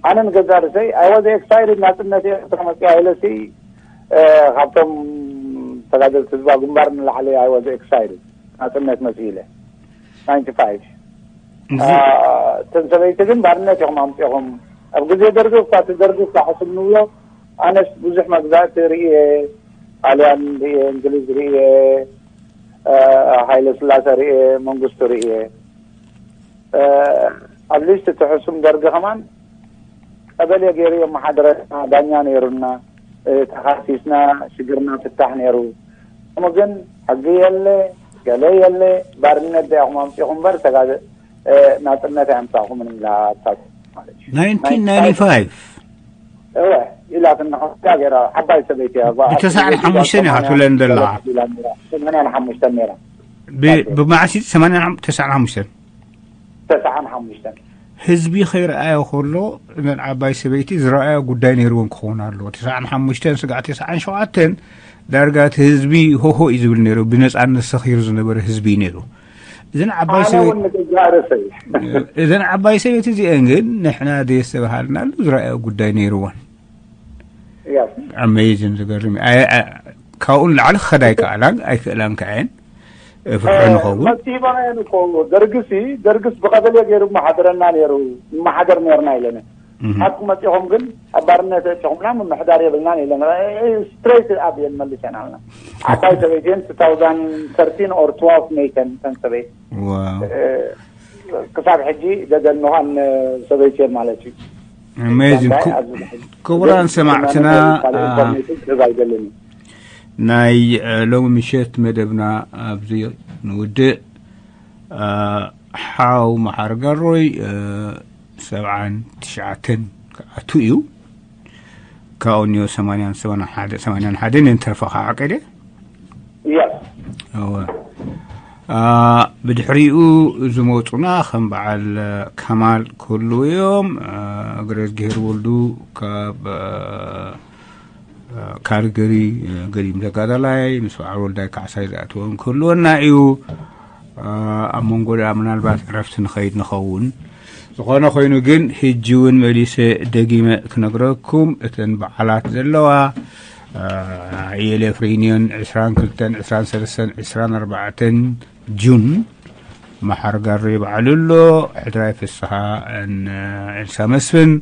ኣነ ንገዛ ርእሰይ I was excited፣ ናጽነት ኤርትራ መጽያ ኢለሲ፣ እ፣ ካብቶም ተጋደልቲ ህዝባዊ ግንባር ንላዕሊ I was excited፣ ናጽነት መጽኡ ኢለ። ናይንቲ ፋይቭ። እ፣ እተን ሰበይቲ ግን ባርነት ኢኹም ኣምጺእኹም። ኣብ ግዜ ደርጊ እኳ፣ እቲ ደርጊ እኳ ሕሱም ንብሎ፣ ኣነስ ብዙሕ መግዛእቲ ርእየ፣ ጣልያን ርእየ፣ እንግሊዝ ርእየ፣ እ፣ ሃይለ ስላሰ ርእየ፣ መንግስቱ ርእየ። ኣብ ሊስት እቲ ሕሱም ደርጊ ከማን ቀበሌ ገይሩ የመሓድረና፣ ዳኛ ነይሩና፣ ተኻሲስና ሽግርና ፍታሕ ነይሩ። ከምኡ ግን ሕጊ የለ፣ ገለ የለ፣ ባርነት ዲኹም ኣምፂኹም እምበር ተጋደ ናፅነት ኣየምፃእኹምን ኢላ ማለት እዩ። ናይንቲን ናይንቲ ፋይቭ እወ ኢላትና። ከምዚኣ ገይራ ዓባይ ሰበይቲ እያ። ብተስዓን ሓሙሽተን እያ ክትብለን ዘለኻ። ሰማንያን ሓሙሽተን ነይራ። ብመዓስ? ሰማንያን ተስዓን ሓሙሽተን። ተስዓን ሓሙሽተን። ህዝቢ ከይረኣዮ ከሎ እዘን ዓባይ ሰበይቲ ዝረኣዮ ጉዳይ ነይርወን ክኸውን ኣለዎ። ተስዓን ሓሙሽተን ስጋዕ ተስዓን ሸውዓተን ዳርጋ እቲ ህዝቢ ሆሆ እዩ ዝብል ነይሩ። ብነፃነት ሰኺሩ ዝነበረ ህዝቢ እዩ ነይሩ። እዘን ዓባይ ኣነ ሰበይቲ እውን ንገዛእ ርእሰይ እዘን ዓባይ ሰበይቲ እዚአን ግን ንሕና ዘየስተባሃልናሉ ዝረኣዮ ጉዳይ ነይርወን። ያስ ኣሜዚን ዝገርም እዩ። ኣይ- ኣይ- ካብኡ ንላዕሊ ክኸዳ ኣይከኣላን ኣይክእላን ከዐን ፍርሑ ንኸውን መሲባየን እኮ ደርግሲ ደርግስ ብቀበሌ ገይሩ መሓደረና ነይሩ። መሓደር ነርና ኢለነ ሓኩ መፂኹም ግን ኣብ ባርነት እጭኹምና ምምሕዳር የብልናን ኢለን። ስትሬት ኣብ የን መልሰን ኣልና። ዓባይ ሰበይትን two thousand thirteen or twelve ሜይተን ተን ሰበይት ዋው ክሳብ ሕጂ ደገንኳን ሰበይት እየን ማለት እዩ። ኣሜዚን ዛንታይ ኩ- ኣብዚ ሕጂ ክቡራን ሰማዕትና ካልእ ኢንፎርሜሽን ክህብ ኣይደልን እዩ። ናይ እ፣ ሎሚ ምሸት መደብና ኣብዚ ንውድእ። እ፣ ሓው መሓር ጋሮይ እ፣ ሰብዓን ትሽዓተን ክኣቱ እዩ። ካብኡ እኒኦ ሰማንያን ሰማንያን ሓደ ሰማንያን ሓደን እየን ተርፋ። ሓቀ ድየ? ያስ እወ። እ፣ ብድሕሪኡ ዝመፁና ከም በዓል እ፣ ከማል ክህልው እዮም። እ፣ እግረዝግሄር ወልዱ ካብ እ፣ ካልገሪ ገዲም ተጋዳላይ ምስ በዓል ወልዳይ ካሕሳይ ዝኣተወን ክህልወና እዩ። ኣብ መንጎ ደኣ ምናልባት ዕረፍቲ ንኸይድ ንኸውን። ዝኾነ ኮይኑ ግን ሕጂ እውን መሊሰ ደጊመ ክነግረኩም እተን በዓላት ዘለዋ ኢኤልኤፍ ሬዩኒዮን ዕስራን ክልተን ዕስራን ሰለስተን ዕስራን ኣርባዕተን ጁን መሓር ጋሮ ይበዓሉ ኣሎ። ሕድራይ ፍስሓ ን ኤልሳ መስፍን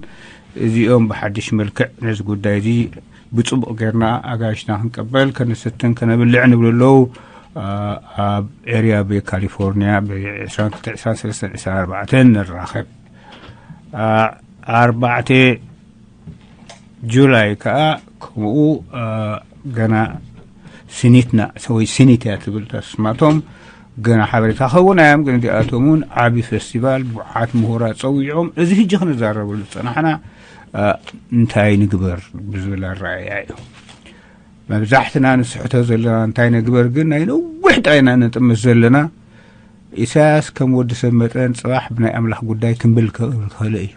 እዚኦም ብሓድሽ መልክዕ ነዚ ጉዳይ እዚ ብፅቡቕ ጌርና ኣጋይሽና ክንቀበል ከነሰትን ከነብልዕ ንብሉ ኣለዉ። ኣብ ኤርያ ቤ ካሊፎርኒያ ብ ዕስራን ክልተን ዕስራን ሰለስተን ዕስራን ኣርባዕተን ንራኸብ። ኣርባዕተ ጁላይ ከዓ ከምኡ ገና ሲኒትና ወይ ሲኒት እያ ትብል ተስማቶም ገና ሓበሬታ ከውን ኣዮም ግን እዚኣቶም እውን ዓብዪ ፌስቲቫል ብዓት ምሁራት ፀዊዖም እዚ ህጂ ክንዛረበሉ ዝፀናሕና እንታይ ንግበር ብዝብል ኣረኣያ እዩ። መብዛሕትና ንስሕቶ ዘለና እንታይ ንግበር ግን ናይ ነዊሕ ጥራይና ነጥምት ዘለና። ኢሳያስ ከም ወዲ ሰብ መጠን ፅባሕ ብናይ ኣምላኽ ጉዳይ ክምብል ክኽእል እዩ።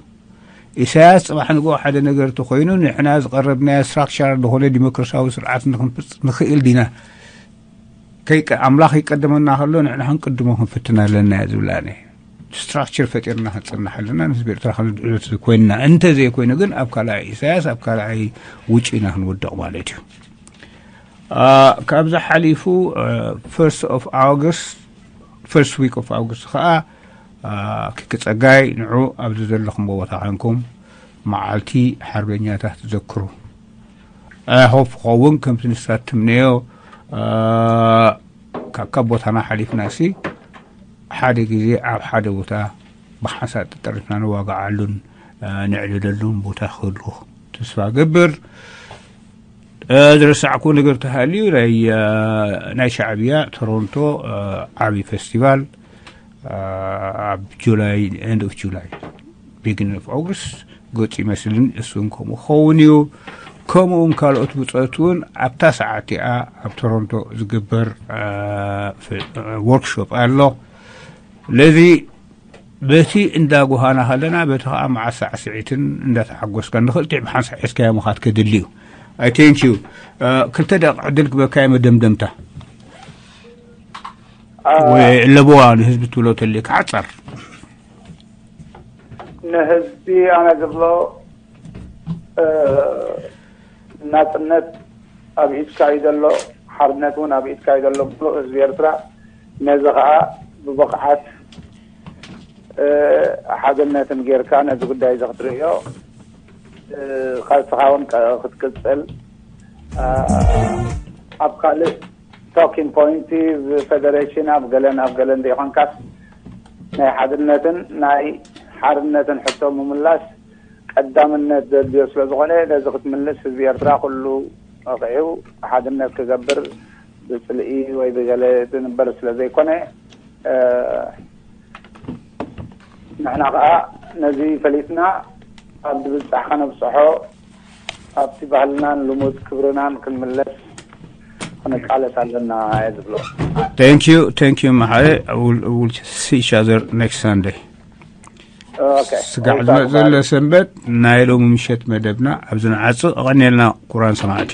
ኢሳያስ ፅባሕ ንግሆ ሓደ ነገር ተኮይኑ ንሕና ዝቀረብናዮ ስትራክቸር ዝኾነ ዲሞክራሲያዊ ስርዓት ንክንፍፅ ንኽእል ዲና? ከይ ኣምላኽ ይቀደመና ከሎ ንሕና ክንቅድሞ ክንፍትን ኣለና እየ ዝብላኒ። ስትራክቸር ፈጢርና ክንፅናሕ ኣለና ንህዝቢ ኤርትራ ክንድዕዘት ኮይንና እንተዘይኮይኑ ግን ኣብ ካልኣይ ኢሳያስ ኣብ ካልኣይ ውጭ ኢና ክንወድቕ ማለት እዩ። ካብዚ ሓሊፉ ፈርስት ኦፍ ኣውግስት ፈርስት ዊክ ኦፍ ኣውግስት ከዓ ክክፀጋይ ንዑ ኣብዚ ዘለኹም ቦታ ኮንኩም መዓልቲ ሓርበኛታት ዘክሩ። ሆፍ ክኸውን ከምቲ ንሳት ትምነዮ ካብ ቦታና ሓሊፍና ሲ ሓደ ግዜ ኣብ ሓደ ቦታ ብሓንሳእ ተጠሪፍና ንዋጋዓሉን ንዕልለሉን ቦታ ክህሉ ተስፋ ገብር። ዝረሳዕኩ ነገር ተሃልዩ ናይ ሻዕብያ ቶሮንቶ ዓብዪ ፌስቲቫል ኣብ ጁላይ ኤንድ ኦፍ ጁላይ ቢግን ኦፍ ኦግስት ገፁ ይመስልን እሱን ከምኡ ክኸውን እዩ። ከምኡውን ካልኦት ብፆት እውን ኣብታ ሰዓት እቲኣ ኣብ ቶሮንቶ ዝግበር ወርክሾፕ ኣሎ። ለዚ በቲ እንዳጓሃና ከለና በቲ ከዓ መዓት ሳዕስዒትን እንዳተሓጎስካ ንክልቲዕ ብሓንሳእ ሒዝካዮ ምኻድ ከድሊ እዩ። ኣይ ቴንክ ዩ። ክልተ ደቂ ዕድል ክበካዮ መደምደምታ ወይ ለበዋ ንህዝቢ ትብሎ ተልካ ሓፀር ንህዝቢ ኣነ ዝብሎ ናፅነት ኣብ ኢድካ እዩ ዘሎ፣ ሓርነት እውን ኣብ ኢድካ እዩ ዘሎ። ሙሉእ ህዝቢ ኤርትራ ነዚ ከዓ ብብቕዓት ሓድነትን ጌርካ ነዚ ጉዳይ እዚ ክትርእዮ ቃልስኻ እውን ክትቅፅል ኣብ ካልእ ቶኪን ፖይንቲ ብፌደሬሽን ኣብ ገለን ኣብ ገለን ዘይኮንካስ ናይ ሓድነትን ናይ ሓርነትን ሕቶ ምምላስ ቀዳምነት ዘድልዮ ስለ ዝኾነ፣ ነዚ ክትምልስ ህዝቢ ኤርትራ ኩሉ ኣቕዒው ሓድነት ክገብር፣ ብጽልኢ ወይ ብገለ ዝንበር ስለ ዘይኮነ፣ እ፣ ንሕና ከኣ ነዚ ፈሊጥና ኣብ ዝብጻሕ ከነብጽሖ፣ ኣብቲ ባህልናን ልሙድ ክብርናን ክንምለስ ክንቃለስ ኣለና እየ ዝብሎ። Thank you, thank you, Mahare. We'll, we'll see each other next Sunday. Okay. ስጋዕ ዝመጽእ ዘሎ ሰንበት ናይ ሎሚ ምሸት መደብና ኣብዚ ንዓጽቕ። ኣቐንየልና ኩራን ሰማዕቲ።